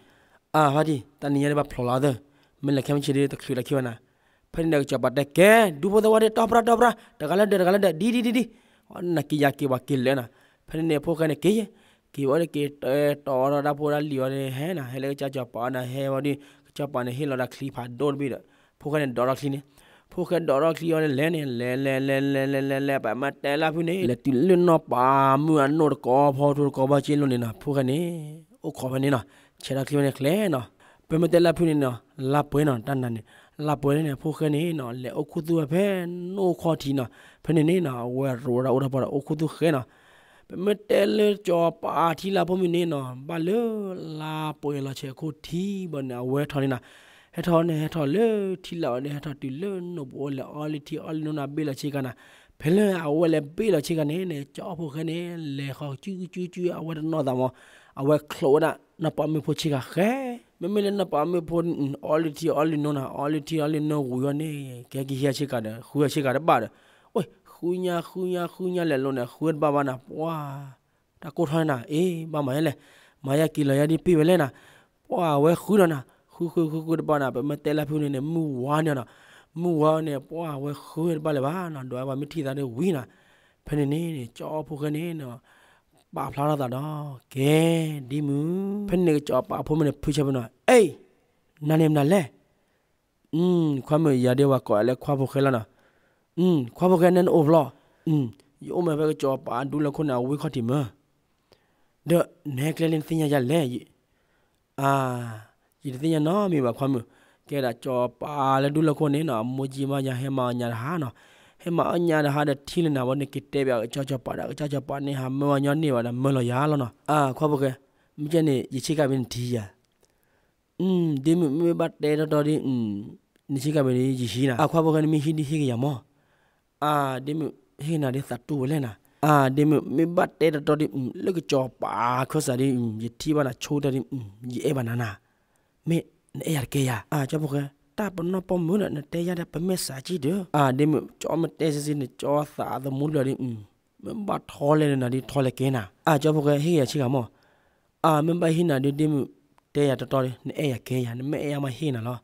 အါ ဖါတံၢ် တနံၤညါဒ်ဘၣ်ဖျိးလီၤသၢ, မ့ၢ်လဲၤခဲမုၢ်ဆ့ၣ်ဒီး တချုးလီၤခံဝဲနၤ. ဖဲန့ၣ်န့ၣ် ကစၢ်ပၢ်တဲကဲ ဒူဖိသဝီဒီး တီပရၢ်တီပရၢ်, တဂၤလၢဒၢးတဂၤလၢဒၢး, ဒ်ဒ်ဒ်ဒ်, နက့ၤယၤက့ၤပှၤက့ၤလၢနၤ. ဖဲန့ၣ်န့ၣ် ဖိၣ်ဃဲန့ၣ်က့ၤ က့ၤဝဲဒီးက့ၤတဲတီဒီးတၢ်ဖိတၢ်လံၤအီၤဒီးဟဲနၤ, ဟဲလၢကစၢ်ကၠီပၢ်အီၤနၤ, ဟဲဝဲဒီး ကစၢ်ပၢ်န့ၣ်ဟ့ၣ်လီၤတၢ်ချံဖးဒိၣ်တဘ့ၣ်ဒီး ဖိၣ်ဃဲန့ၣ်ဒိးထီၣ်ချံန့ၣ်, ဖိၣ်ဃဲဒိးထီၣ်ချံအီၤန့ၣ်လဲၤန့ၣ် လဲၤလဲၤလဲၤလဲၤလဲၤလဲၤလဲၤ လဲၤလဲၤ ပမ့ၢ်တဲလၢဖုန့ၣ် လဲၤတုၤလၢနီၢ်ပၤမုၣ်အနိၣ်တကီဖီထူတကီဖီက့လိၤန့ၣ်နီၤ, ဖိၣ်ဃဲန့ၣ် အိၣ်ခိးဖဲန့ၣ်နီၤ, ဆဲးထီၣ်ချံဝဲန့ၣ်ချ့နီၤ. ပမ့ၢ်တဲလၢဖုန့ၣ်နီၤ လါပှဲၤနီၤ တၢ်နၤန့ၣ်, လါပှဲၤန့ၣ် ဖိၣ်ဃဲန့ၣ်နီၤ လဲၤအိၣ်ခူသူၣ်ဝဲဖဲနိၣ်ခီၣ်ထံးနီၤ. ဖဲန့ၣ်န့ၣ်နီၤ အဝဲရိးဝဲဒၣ်အိၣ်ဒီးပှၤဒီးအိၣ်ခူသူၣ်ဃဲနီၤ. ပမ့ၢ်တဲလၢကၠီပၢ်ထံလၢ်ဖိမုၢ်န့ၣ်နီၤ ဘၣ်လၢလါပှဲၤလီၤဆဲးခိၣ်ထံးဘၣ်န့ၣ် အဝဲထီၣ်န့ၣ်နီၤ, ဟဲထီၣ်န့ၣ် ဟဲထီၣ်လၢထံလၢ်အီၤဒီး ဟဲထီၣ်တုၤလၢနိၣ်ပအိၣ် လဲၤအီၣ်လၢထံအီၣ်လၢနိၣ်နၤဘ့ၣ်လီၤဆ့ကၤနၤ. ဖဲလၢအဝဲလဲၤဘ့ၣ်လီၤဆ့ကၤန့ၣ်န့ၣ် ကၠီဖီၣ်ဃဲန့ၣ် လဲၤဃီၤကၠူကၠူကၠူ အဝဲတနီၣ်သးမး, အဝဲချိးဝဲဒၣ်နီၢ်ပၤမုၣ်ဖိဆ့ကၤဃဲ, မ့မ့ၢ်လၢနီၢ်ပၤမုၣ်ဖိ အီလုၢ်ထံအီလုၢ်နိနၤ, အီလုၢ်ထံအီလုၢ်နိဝံၤဝဲန့ၣ် ကဟဲက့ၤဟံးဆ့ကၤဒီး ဃုဆ့ကၤတဘၣ်ဒီး, ဝဲ ဃုညါဃုညါဃုညါလဲၤလိၤန့ၣ် ဃုတဘၣ်ဘၣ်နၤ, ပှၤ တၢ်ကိၢ်ထီၣ်န့ၣ်နၤ, အ့ ဘၣ်မၤယဲလဲၣ်, မၤယဲက့ၤလီၤယဲဒ်ပ့ၢ်ဝဲလဲၣ်နၤ, ပှၤဝဲဃုဒီးနၤ, ဃုဃုဃုဃုတဘၣ်နၤ, ပမ့ၢ်တဲလၢဖုန့ၣ်န့ၣ် မုၢ်ဝါန့ၣ်နၤ, မုၢ်ဝါန့ၣ် ပှၤဝဲဃုတဘၣ်လၢၤဘၣ်နၤ, ဒီးပှၤမ့ၢ်ထံၣ်သးဒီးဝံၤနၤ, ဖဲန့ၣ်န့ၣ် ကၠီဖီၣ်ဃဲန့ၣ် ပာ်ဖျါထီၣ်သးဒီး ကဲ ဒ့မုၣ်, ဖဲန့ၣ်ကၠီပၤဖိမုၣ်န့ၣ် ဖုဆၢဖုနီၤ, အ့ နၤန့ၣ်မနုၤလဲၣ်, ခွါမုၣ် ယၤဒ့ဝဲကိးလၢခွါဖီၣ်ဃဲလီၤနၤ, ခွါဖီၣ်ဃဲ နအိၣ်ဖျီ, ယအိၣ်မ့ၢ်ဖဲကၠီပၤဒူလၢခိၣ်န့ၣ် အဝံခီၣ်ထံးမၢ်, ဒီးနဟဲကျဲလၢနသ့ၣ်ညါယၤလဲၣ်, အါ ယတသ့ၣ်ညါနီတမံၤဘၣ်ခွါမုၣ်, ကဲဒၣ်ကၠီပၤလၢဒူလၢခိၣ်န့ၣ်နီၤ အမိၢ်ကံမါယၤဟဲမၤအီၣ်ညၣ်တဟါနီၤ, ဟဲမၤအီၣ်ညၣ်တဟါဒီးထံၣ်လၢနၤဘၣ်န့ၣ် က့ၤတဲဘၣ်ကၠီကၠီပၤဒီး ကၠီကၠီပၤန့ၣ် ဟးမၢဝဲညီန့ၢ်ဘၣ်ဒီးမၢလီၤယၤလီၤနီၤ, အါ ခွါဖီၣ်ဃဲ, မ့ၢ်ကဲန့ၣ် ယဆ့ကၤဘ့ၣ်နထံၣ်ယၤ ဒ့မုၣ် မ့ၢ်ဘၣ်တဲတီတီဒ် နဆ့ကၤဘ့ၣ်န့ၣ် ယဟံးနၤ, အါ ခွါဖီၣ်ဃဲ နမ့ၢ်ဟံးဒ်ဟ့ၣ်က့ၤယၤမၢ်, အါ ဒ့မုၣ် ဟ့ၣ်နၤဒ်သးတူၢ်ဝဲလဲၣ်နၤ, အါ ဒ့မုၣ် မ့ၢ်ဘၣ်တဲတီတီဒ် လၢကၠီပၤခၢၣ်စးဒ် ယထံၣ်ဘၣ်နၤဆိတၢ်ဒ် ယအဲၣ်ဘၣ်နၤနၤ, မ့ၢ်နအဲၣ်ယၤတကဲယၤ, အါ ကၠီဖီၣ်ဃဲ တၢ်ပနီၣ်ပိာ်မုၣ်ဒီး နတဲယၤဒီးပမ့ၢ်စးကံၢ်ဒီး, အါ ဒ့မုၣ် ကၠီမ့ၢ်တဲစ့ၢ်စ့ၢ်န့ၣ် ကၠီသးသမူတဖျၢၣ်ဒ် မ့ၢ်ဘၣ်ထီလဲၣ်နၤဒ်ထီလဲၣ်ကဲနၤ, အါ ကၠီဖီၣ်ဃဲ ဟ့ၣ်က့ၤယၤဆ့ကၤမၢ်, အါ မ့ၢ်ဘၣ်ဟ့ၣ်နၤဒ် ဒ့မုၣ် တဲယၤတီတီဒ် နအဲၣ်ယၤကဲယၤ နမ့ၢ်အဲၣ်ယၤမးဟ့ၣ်နၤလီၤ,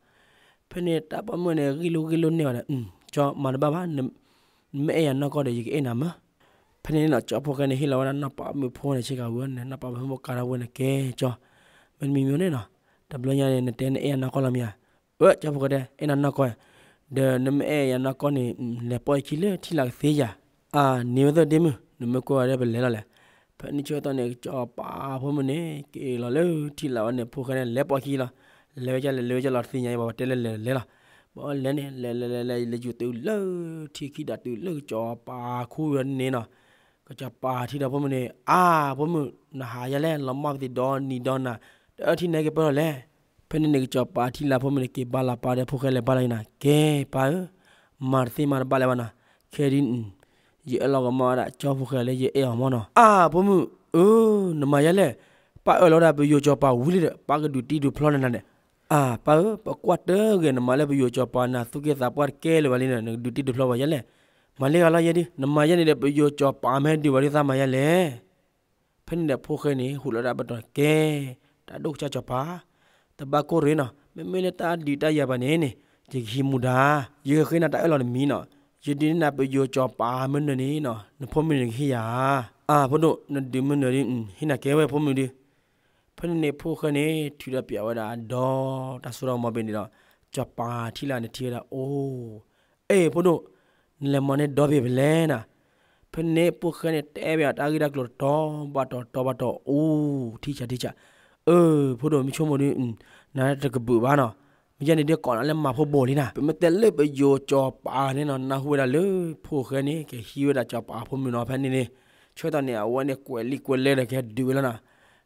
ဖဲန့ၣ်တၢ်ပိာ်မုၣ်န့ၣ် ဂံၢ်လိဂံၢ်လိန့ၢ်ဝဲဒီး ကၠီမၤတဘၣ်ဘၣ်, နမ့ၢ်အဲၣ်ယၤနီၢ်ကီၢ်ဒီး ယကအဲၣ်နၤမၢ်, ဖဲန့ၣ်နီၤ ကၠီဖီၣ်ဃဲန့ၣ် ဟ့ၣ်လီၤဝဲဒၣ်နီၢ်ပၤမုၣ်ဖိန့ၣ်ဆ့ကၤဝံၤန့ၣ် နီၢ်ပၤမုၣ်ဖိကၤထီၣ်ဝဲန့ၣ် ကဲကၠီ, မ့တမံၤမ့ၢ်န့ၣ်နီၤ, တဘျီညါန့ၣ် နတဲနအဲၣ်ယၤနီၢ်ကီၢ်လီၤမ့ၢ်ဧါ, အၢ ကၠီဖီၣ်ဃဲတဲ အဲၣ်နၤနီၢ်ကီၢ်, ဒီးနမ့ၢ်အဲၣ်ယၤနီၢ်ကီၢ်န့ၣ် လဲၤပိာ်ယခံလၢထံလာ်ကသ့ယၤ, အါ န့ၢ်ဝဲသ့ၣ်ဒ့မုၣ် နမ့ၢ်ကွၢ်ဝဲဒီးပလဲၤလီၤလဲၣ်, ဖဲန့ၣ်ဆၢကတီၢ်န့ၣ် ကၠီပၤဖိမုၣ်န့ၣ် က့ၤလီၤလၢထံလာ်ဝဲန့ၣ် ဖီၣ်ဃဲန့ၣ် လဲၤပိာ်ခံလီၤ, လဲၤဝဲဒ်လဲၣ် လဲၤဝဲဒ်လဲၣ် တသ့ၣ်ညါဘၣ် ပှၤတဲလၢလဲၤလဲၤလီၤ, ဘၣ်လဲၤန့ၣ် လဲၤလဲၤလဲၤလဲၤ လဲၤယူၤတုၤလၢထံခံဒီးတုၤလၢကၠီပၤခူဝဲန့ၣ်နီၤ, ကၠီပၤထံၣ်ဒီးဖိမုၣ်န့ၣ် အါ ဖိမုၣ် နဟးယၤလဲၣ် လီၤမၢ်ပသံးဒီနံၤဒီနၤ, တအၢထံန့ၣ်က့ၤပၢၢ်ထီၣ်လဲၣ်, ဖဲန့ၣ်န့ၣ် ကၠီပၤထံၣ်လၢဖိမုၣ်န့ၣ် က့ၤဘါလီၤပၢ်ဒီးဖိၣ်ဃဲလဲၤဘါလီၤယၤနၤ, ကဲပၢ်ဧၢ, မၤတသ့မၤတဘၣ်လၢၤဘၣ်နၤ, ခဲဒ် ယအၢၣ်လီၤကမၣ်ဝဲဒၣ်ကၠီဖိၣ်ဃဲလၢယအဲၣ်အီၤမၢ်နီၤ, အါ ဖိမုၣ်ဧၢ, နမၤယၤလဲၣ်, ပၢ်အၢၣ်လီၤဝဲဒၣ်ပယိၤကၠီပၤဝံၤလံဒီး ပၢ်ကဒုးတံၢ်ဒုးဖျီလၢနၤဒီး, အါ ပၢ်ဧၢ, ပကွၢ်တဂ့ၤ နမၤလၢပယိၤကၠီပၤ နသူၣ်က့သးပှၢ်တကဲလၢၤဘၣ်လံဒီး နကဒုးတံၢ်ဒုးဖျီဝဲယၤလဲၣ်, မၤလၢဂၤလီၤယဲဒုး နမၤယဲန့ၣ်ဒီး ပယိၤကၠီပၤမ့ၢ်ဟဲဒုးဝဲဒုးသးမၤယၤလဲၣ် ဖဲန့ၣ်ဒီးဖိၣ်ဃဲန့ၣ် ဟူးလီၤဒၣ်ပတီၢ်ကဲ, တၢ်ဒိၣ်ကစၢ်ကၠီၤပၤ, တဘၣ်ကိၢ်ရ့ၣ်နီၤ, မ့မ့ၢ်လၢတၢ်ဒုးတၢ်ယၤဘၣ်န့ၣ်န့ၣ်, ယကဟံးမူဒါ, ယကဃ့နၤတၢ်အၢၣ်လီၤတမံၤနီၤ, ယဒုးန့ၢ်နၤပယိၤကၠီၤပၤမ့ၢ်နၢၤန့ၣ်နီၤ, နဖိမုၣ်န့ၣ်ကဟ့ၣ်ယၤဧါ, အါ ဖိဒိၣ် နဒုးမ့ၢ်နၢၤဒီး ဟ့ၣ်နၤကဲဝဲဖိမုၣ်ဒီး, ဖဲန့ၣ်န့ၣ်ဖိၣ်ဃဲန့ၣ် ထုးထီၣ်ပၠးဝဲဒၣ်ဒီး တၢ်စိတၢ်ကမီၤဘ့ၣ်န့ၣ်ဒီး ကၠီၤပၤထံၣ်လၢန့ၣ်ထံၣ်ဝဲဒၣ်အိၣ် အ့ၣ် ဖိဒိၣ်, နလဲၤမၤန့ၢ်ဒီဘ့ၣ်ဖဲလဲၣ်နၤ, ဖဲန့ၣ်ဖိၣ်ဃဲန့ၣ် တဲဘၣ်တၢ်ဂ့ၢ်တၢ်ကျိၤတတီၤဘၣ်တတီၤတတီၤဘၣ်တတီၤ အိၣ်ထံၣ်ဆးထံၣ်ဆး, အၢ ဖိဒိၣ်မ့ၢ်ဆိကမိၣ်ဒီး နတကဘုးဘၣ်နီၤ, မ့ၢ်ယဲန့ၣ်ဒီးကိးနၤလၢမၤဖိဘိလံနၤ, ပမ့ၢ်တဲလၢပယိၤကၠီၤပၤန့ၣ်နီၤ နၢ်ဟူဝဲဒၣ်လၢဖိၣ်ဃဲန့ၣ် ကဟံးဝဲဒၣ်ကၠီၤပၤဖိမုၣ်နီၤ, ဖဲန့ၣ်န့ၣ် ဆၢကတီၢ်န့ၣ် အဝဲန့ၣ်ကွဲးလံာ်ကွဲးလဲဒီးကဟဲဒုးဝဲလီၤနီၤ,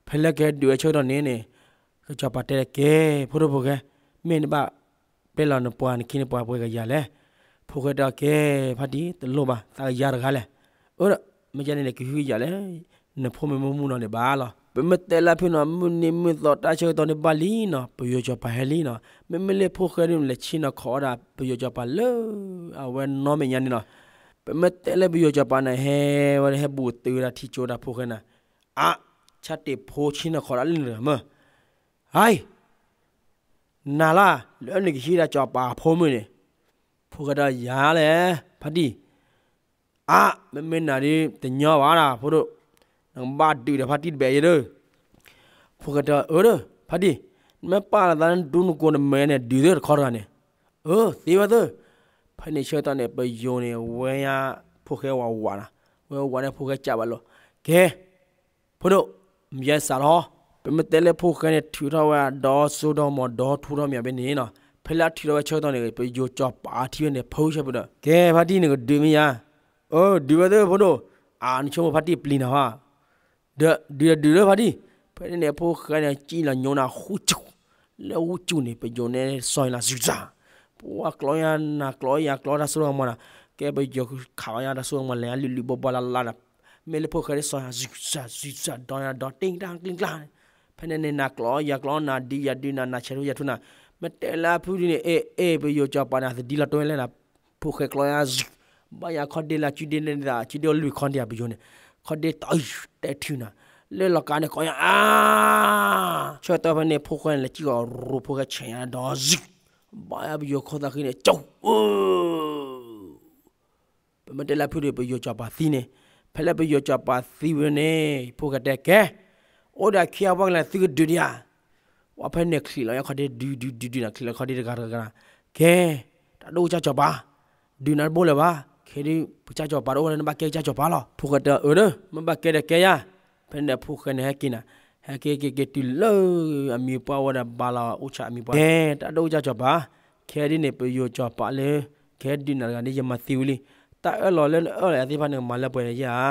ဖဲလၢကဟဲဒုးဝဲဆၢကတီၢ်န့ၣ်န့ၣ် ကၠီၤပၤတဲဒၣ်ကဲ ဖိဒိၣ်ဖိၣ်ဃဲ, မ့ၢ်နဘၣ် ပျဲလီၤနပှၤနခ့နပှၤပှဲၤကယၤလဲၣ်, ဖိၣ်ဃဲတဲကဲ ဖါတံၢ် တလိၣ်ဘၣ် သးကယၤတဂၤလဲၣ်, အၢ မ့ၢ်ယဲန့ၣ်ဒီးကဟုကယာ်လၢ နဖိမုၣ်မုၢ်နီၤန့ၣ်ဘၣ်လီၤ, ပမ့ၢ်တဲလၢဖုနီၤ မုၢ်နံၤမုၢ်သီတၢ်ဆၢကတီၢ်န့ၣ်ဘၣ်လံနီၤ ပယိၤကၠီၤပၤဟဲလံနီၤ, မ့မ့ၢ်လၢဖိၣ်ဃဲဒုးလဲၤဆ့ၣ်နီၤခီးဝဲဒၣ် ပယိၤကၠီၤပၤလၢ အဝဲနီၢ်မဲာ်ညါန့ၣ်နီၤ, ပမ့ၢ်တဲလၢပယိၤကၠီၤပၤန့ၣ် ဟဲဝဲဒၣ်ဟဲဘူးတုၤဝဲဒၣ်ထံကၠိဒၣ်ဖိၣ်ဃဲန့ၣ်, အါ ဆၣ်တ့ၢ်ဖိဆ့ၣ်နီၤခီးဒၣ်လၢနမၢ ဟါအံၤ နၤလၢ လၢနကဟံးဒၣ်ကၠီၤပၤဖိမုၣ်န့ၣ်, ဖိၣ်ဃဲတဲယၤလဲၣ် ဖါတံၢ်, အါ မ့မ့ၢ်နၤဒုးတညီဘၣ်ဒၣ် ဖိဒိၣ်, နကဘၣ်ဒုးဒီးဖါတံၢ်တဘ့ၣ်ယဲဒၣ်, ဖိၣ်ဃဲတဲအၢဒီး ဖါတံၢ်, နမ့ၢ်ပာ်လီၤသးလၢနဒူနကိးနမဲာ်န့ၣ် ဒုးသ့တခီတဂၤန့ၣ်, အၢ သ့ဝဲသ့, ဖဲန့ၣ်ဆၢကတီၢ်န့ၣ် ပယိၤန့ၣ် ဝဲညါ ဖိၣ်ဃဲဝးဝးနီၤ, ဝဲဝးန့ၣ်ဖိၣ်ဃဲကးဘၣ်လီၤ, ကဲ ဖိဒိၣ်, မ့ၢ်ယဲစးထီၣ်, ပမ့ၢ်တဲလၢဖိၣ်ဃဲန့ၣ် ထုးထီၣ်ဝဲဒီးစိဒီးမီၤဒီထူထီၣ်မ့ၢ်ဘၣ်န့ၣ်နီၤ, ဖဲလၢအထုးထီၣ်ဝဲဆၢကတီၢ်န့ၣ် ပယိၤကၠီၤပၤထံၣ်ဝဲန့ၣ် ဖုဆၢဖုဒီး ကဲ ဖါတံၢ်နကဒုးမ့ၢ်ယါ, အၢ ဒုးဝဲသ့ ဖိဒိၣ်, အါ နဆိကမိၣ်ဖါတံၢ်ပျံၤနၤဟါ, ဒုးဒုးဒုးလၢဖါတံၢ်, ဖဲန့ၣ်န့ၣ် ဖိၣ်ဃဲန့ၣ် ကံၣ်လီၤညိနၤ ဃူကၠူၣ်, လၢဃူကၠူၣ်န့ၣ် ပယိၤန့ၣ် စီၤယၤလး စူၤစၢ်, ပှၤကျီယၤနၤကျီယၤကျီတၢ်စိတၢ်ကမီၤနၤ, က ကဲပယီၤခးအီၤညါတၢ်စိကမီၤလဲၤညါလုာ်လုာ်ဘီဘီလၢ်လၢ်ဒီး မ့ၢ်လၢဖိၣ်ဃဲဒ်စီၤ စၤစၤစၤ ဒီနၤဒီတ့ၢ်တၢ်ကျ့ကျါန့ၣ် ဖဲန့ၣ်န့ၣ် နၤကျီယၤကျီ နၤဒုးယၤဒုး နၤနၤဆဲးထူယၤထူနၤ မ့ၢ်တဲလၢအဖုဒုန့ၣ် အဲၣ်အဲၣ်ပယီၤစီၤပၤန့ၣ် အသဒံလီၤတိဝဲလဲၣ်နၤ ဖိၣ်ဃဲကျီယၤ ဘၣ်ယၤခီဒ့လၢစုဒ့န့ၣ် စုဒ့အီၤလွံၢ်ခီဒံး ပယီၤန့ၣ် ခီဒ့တၢ် တဲထုနၤ လၢလီၤကါန့ၣ် ကိးညါအါ ဆၢကတီၢ်ဖဲန့ၣ် ဖိၣ်ဃဲန့ၣ် လဲၤစံၣ်ကီးရိၤ ဖိၣ်ဃဲဆဲးညါဒီးစု ဘၣ်ယၤပယီၤခိၣ်သးဃံန့ၣ် ကၠီ ပမ့ၢ်တဲလၢဖုဒုး ပယီၤစီၤပၤသံန့ၣ် ဖဲလၢပယီၤစီၤပၤသံဝဲန့ၣ် ဖိၣ်ဃဲတဲကဲ အိၣ်ဒီးခံအပှၢ်ကလဲၤ သုကဒုးဒံးဧါ ဝဲဖဲန့ၣ်ချံးလီၤညါခီဒ့ ဒုးဒုးဒုးဒုးနၤ ချံးလီၤခီဒ့တဂၤတဂၤနၤ ကဲ တၢ်ဒိၣ်ကစၢ်စီၤပၤ ဒုးနၤတဘိလၢၤဘၣ် ခဲဒုး ပကစၢ်စီၤပၤတအိၣ်လၢ နဘၣ်ကဲကစၢ်စီၤပၤလီၤ ဖိၣ်ဃဲတဲအၢဒီး မ့ၢ်ဘၣ်ကဲဒီးကဲယၤ ဖဲန့ၣ်ဖိၣ်ဃဲန့ၣ်ဟဲက့ၤနၤ ဟဲက့ၤက့ၤက့ၤတုၤလၢ အမံၤပှၢ်ဝဲဒီးဘါလီၤအိၣ်ဆၣ်အမံၤပှၢ် ကဲ တၢ်ဒိၣ်ကစၢ်စီၤပၤ ခဲဒုးန့ၣ် ပယီၤစီၤပၤလၢ ကဲဒုးနၤတဂၤန့ၣ် ယမၤသံဝံၤလံ တၢ်အၢၣ်လီၤလၢနအၢၣ်လီၤယၤသ့ၣ်တဖၣ်န့ၣ် ကမၤလၢပှဲၤန့ၣ်ယဲဧါ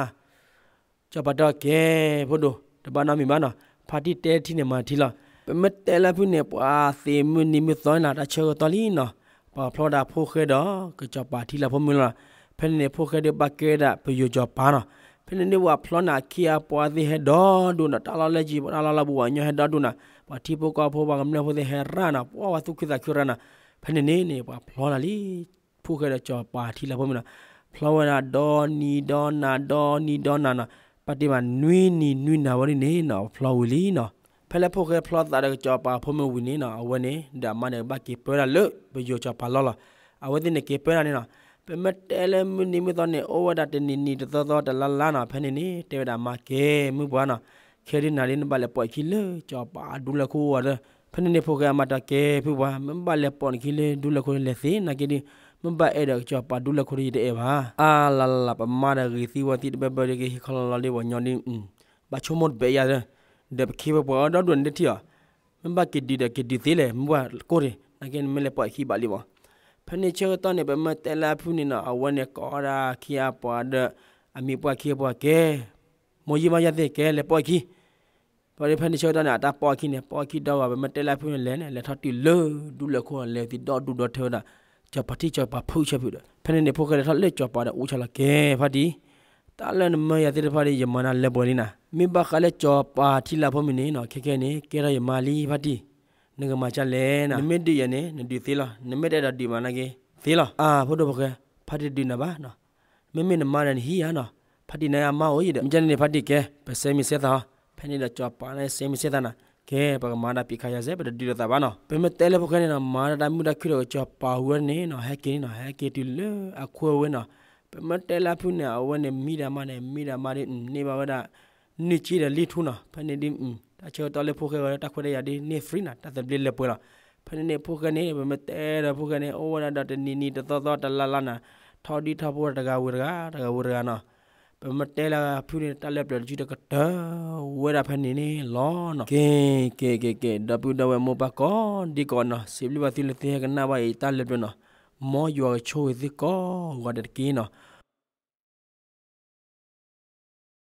စီၤပၤတဲကဲ ဖိဒိၣ် တဘၣ်နီတမံၤဘၣ်နီၤ ဖါတံၢ်တဲထံၣ်န့ၣ်မၤထံလီၤ ပမ့ၢ်တဲလၢဖုန့ၣ် ပှၤသ့ၣ်မုၢ်နံၤမုၢ်သီန့ၣ်လီၤ တၢ်ဆၢကတီၢ်လံနီၤ ပှၤဖျီဒၣ်ဖိၣ်ဃဲဒီး ကစီၤပၤထံလၢဖိမုၢ်လီၤ ဖဲန့ၣ်န့ၣ် ဖိၣ်ဃဲဒုးဘၣ်ကဲဒၣ်ပယီၤစီၤပၤနီၤ ဖဲန့ၣ်န့ၣ် ပှၤဖျီန့ၣ်အခ့အပှၤသ့ၣ်ဟဲဒီဒူၣ်နီၤ တၢ်လီၢ်လၢယံၤ တၢ်လီၢ်လၢဘူး ပှၤကညီဟဲဒီဒူၣ်နီၤ ပှၤထံဖိကီၢ်ဖိ ပှၤကမျၢၢ်ဖိသ့ၣ်ဟဲရၣ်နီၤ ပှၤဝဲသူၣ်ခုသးခုရၣ်နီၤ ဖဲန့ၣ်န့ၣ်န့ၣ် ပှၤဖျီနၤလံ ဖိၣ်ဃဲဒီးစီၤပၤထံလၢဖိမုၢ်နီၤ ဖျီဝဲဒၣ်ဒီနံၤဒီနၤ ဒီနံၤဒီနၤနီၤ ပာ်တ့ၢ်မးနွံနံၤနွံနၤဝဲဒ်န့ၣ်နီၤ ဖျီဝံၤလံနီၤ ဖဲလၢဖိၣ်ဃဲဖျီသးဒီးကစီၤပၤဖိမုၢ်ဝံၤန့ၣ်နီၤ အဝဲန့ၣ် ဒီးအမါန့ၣ် ဘၣ်က့ၤပၢတၢ်လၢ ပယီၤစီၤပၤလီၢ်လီၤ အဝဲသ့ၣ်န့ၣ်က့ၤပၢတၢ်န့ၣ်နီၤ ပမ့ၢ်တဲလၢမုၢ်နံၤမုၢ်သီန့ၣ် အိၣ်ဝဲဒၣ်တနံၤနံၤတသီသီတလါလါနီၤ ဖဲန့ၣ်န့ၣ် တဲဝဲဒၣ်အမါကဲ မုၢ်ပှၢ်နီၤ ခဲဒုးနၤဒ်နဘၣ်လဲၤပိာ်အခံလၢ စီၤပၤဒူလၢခိၣ်အဂီၢ်ဒီး ဖဲန့ၣ်န့ၣ် ဖိၣ်ဃဲအမါတဲကဲ ဖုပှၢ် မ့ၢ်ဘၣ်လဲၤပိာ်နခံလၢဒူလၢခိၣ်လဲၤသ့ နာ်က့ဒုး မ့ၢ်ဘၣ်အဲၣ်ဒီးကစီၤပၤဒူလၢခိၣ်ဒီးယတအဲၣ်ဘၣ် အါလါလါလါ ပမါဒီးဂ့ၤသံဝဲသံတဘၢဘၢဒီး ကဟ့ၣ်ခီလီၤလီၤဒ်ပှၤညီဒ် ဘၣ်ဆိကမိၣ်တဘၣ်ယၤဒီး ဒီးပခ့ပပှၤအီၤဒီဒူၣ်န့ၣ်တထံၣ်အီၤ မ့ၢ်ဘၣ်က့ၤဒုးဒီးက့ၤဒုးသ့လဲၣ် မုၢ်ပှၢ်ကိၢ်တ့ၢ် နာ်က့နမ့ၢ်လဲၤပိာ်အခံဘၣ်လံမး ဖဲန့ၣ်ဆၢကတီၢ်န့ၣ် ပမ့ၢ်တဲလၢအဖုန့ၣ်နီၤ အဝဲန့ၣ်ကိးဒၣ်ခံအပှၤဒီး အမံၤပှၢ်ခံအပှၤကဲ မိၢ်ယံမါယါသ့ၣ်ကဲလဲၤပိာ်အခံ ပှၤဒ်ဖဲန့ၣ်ဆၢကတီၢ်န့ၣ် အတၢ်ပိာ်အခံန့ၣ် ပိာ်အခံဒီးဝဲ ပမ့ၢ်တဲလၢအဖုန့ၣ်လဲၣ်န့ၣ် လဲၤထီၣ်တုၤလၢဒူလၢခိၣ်လဲၤသံဒီဒူၣ်ဒီထၢဝဲဒၣ် စီၤပၤထံၣ်စီၤပၤဖုဆၢဖုဒီး ဖဲန့ၣ်န့ၣ် ဖိၣ်ဃဲလဲၤထီၣ်လၢစီၤပၤဒီးအိၣ်ဆၣ်လီၤကဲ ဖါတံၢ် တၢ်လၢနမၢယၤသ့ၣ်တဖၣ်ဒီး ယမၤနၤလၢပှဲၤလံနၤ မ့ၢ်ဘၣ်ဃးလၢစီၤပၤထံလၢဖိမုၢ်န့ၣ်နီၤ ခဲခဲန့ၣ် ကဲထီၣ်ယမါလံဖါတံၢ် နကမၤကလဲၣ်နၤ နမ့ၢ်ဒုးယၤန့ၣ် နဒုးသ့လီၤ နမ့ၢ်တအဲၣ်ဒိးဒုးမးနာ်က့ သ့လီၤ အါ ဖိဒိၣ်ဖိၣ်ဃဲ ဖါတံၢ်တဒုးနၤဘၣ်နီၤ မ့မ့ၢ်နမါဒီးနဟံးယၤနီၤ ဖါတံၢ်နၤအမါအိၣ်ယံၤဒီး မ့ၢ်ကန့ၣ်န့ၣ် ဖါတံၢ်ကဲ ပစဲမံၤစဲသးဟီ ဖဲန့ၣ်ဒီးစီၤပၤန့ၣ်စဲမံၤစဲသးနၤ ကဲ ပကမၤတၢ်ပံးခါယၤစဲ ပတဒုးလိာ်သးဘၣ်နီၤ ပမ့ၢ်တဲလၢဖိၣ်ဃဲန့ၣ်နီၤ မၤတၢ်မုာ်တၢ်ခုၣ်ဒီးကစီၤပၤဝဲန့ၣ်နီၤ ဟဲက့ၤန့ၣ်နီၤ ဟဲက့ၤတုၤလၢအခွဲဝဲနီၤ ပမ့ၢ်တဲလၢအဖုန့ၣ် အဝဲန့ၣ်မံဒၣ်မါန့ၣ် မံဒၣ်မါဒ် န့ၢ်ဘၣ်ဝဲဒၣ် နွံဆံဒီးလွံၢ်ထူနီၤ ဖဲန့ၣ်ဒ် တၢ်ဆၢကတီၢ်လၢဖိၣ်ဃဲဝဲတၢ်ခွဲးတၢ်ယာ်ဒ်န့ၢ် free နီၤ တၢ်သဘျ့လၢပှဲၤလီၤ ဖဲန့ၣ်န့ၣ် ဖိၣ်ဃဲန့ၣ် ပမ့ၢ်တဲဒီးဖိၣ်ဃဲန့ၣ် အိၣ်ဝဲဒၣ်ဒီးတနံၤနံၤတသီသီတလါလါနၤ ထီၣ်ဒံထီၣ်ဖိတဂၤဝံၤတဂၤ တဂၤဝံၤတဂၤနီၤ ပမ့ၢ်တဲလၢအဖုန့ၣ် တၢ်လၢပျၢၤတစုတကတၢၢ်ဝဲဒၣ်ဖဲန့ၣ်န့ၣ်လီၤနီၤ က့ၤ က့ၤ က့ၤ က့ၤ ဒီပုၢ်ဒီဝဲၢ်မိၢ်ပၢ်ကိးဒံကိးနီၤ စံးဘျုးဘၣ်သုလၢသုဟဲကနၣ်ဘၣ်အံၤတၢ်လၢပျၢၤနီၤ မ်ယွၤကဆိၣ်ဂ့ၤသုကိးဂၤဒဲးတက့ၢ်နီၤ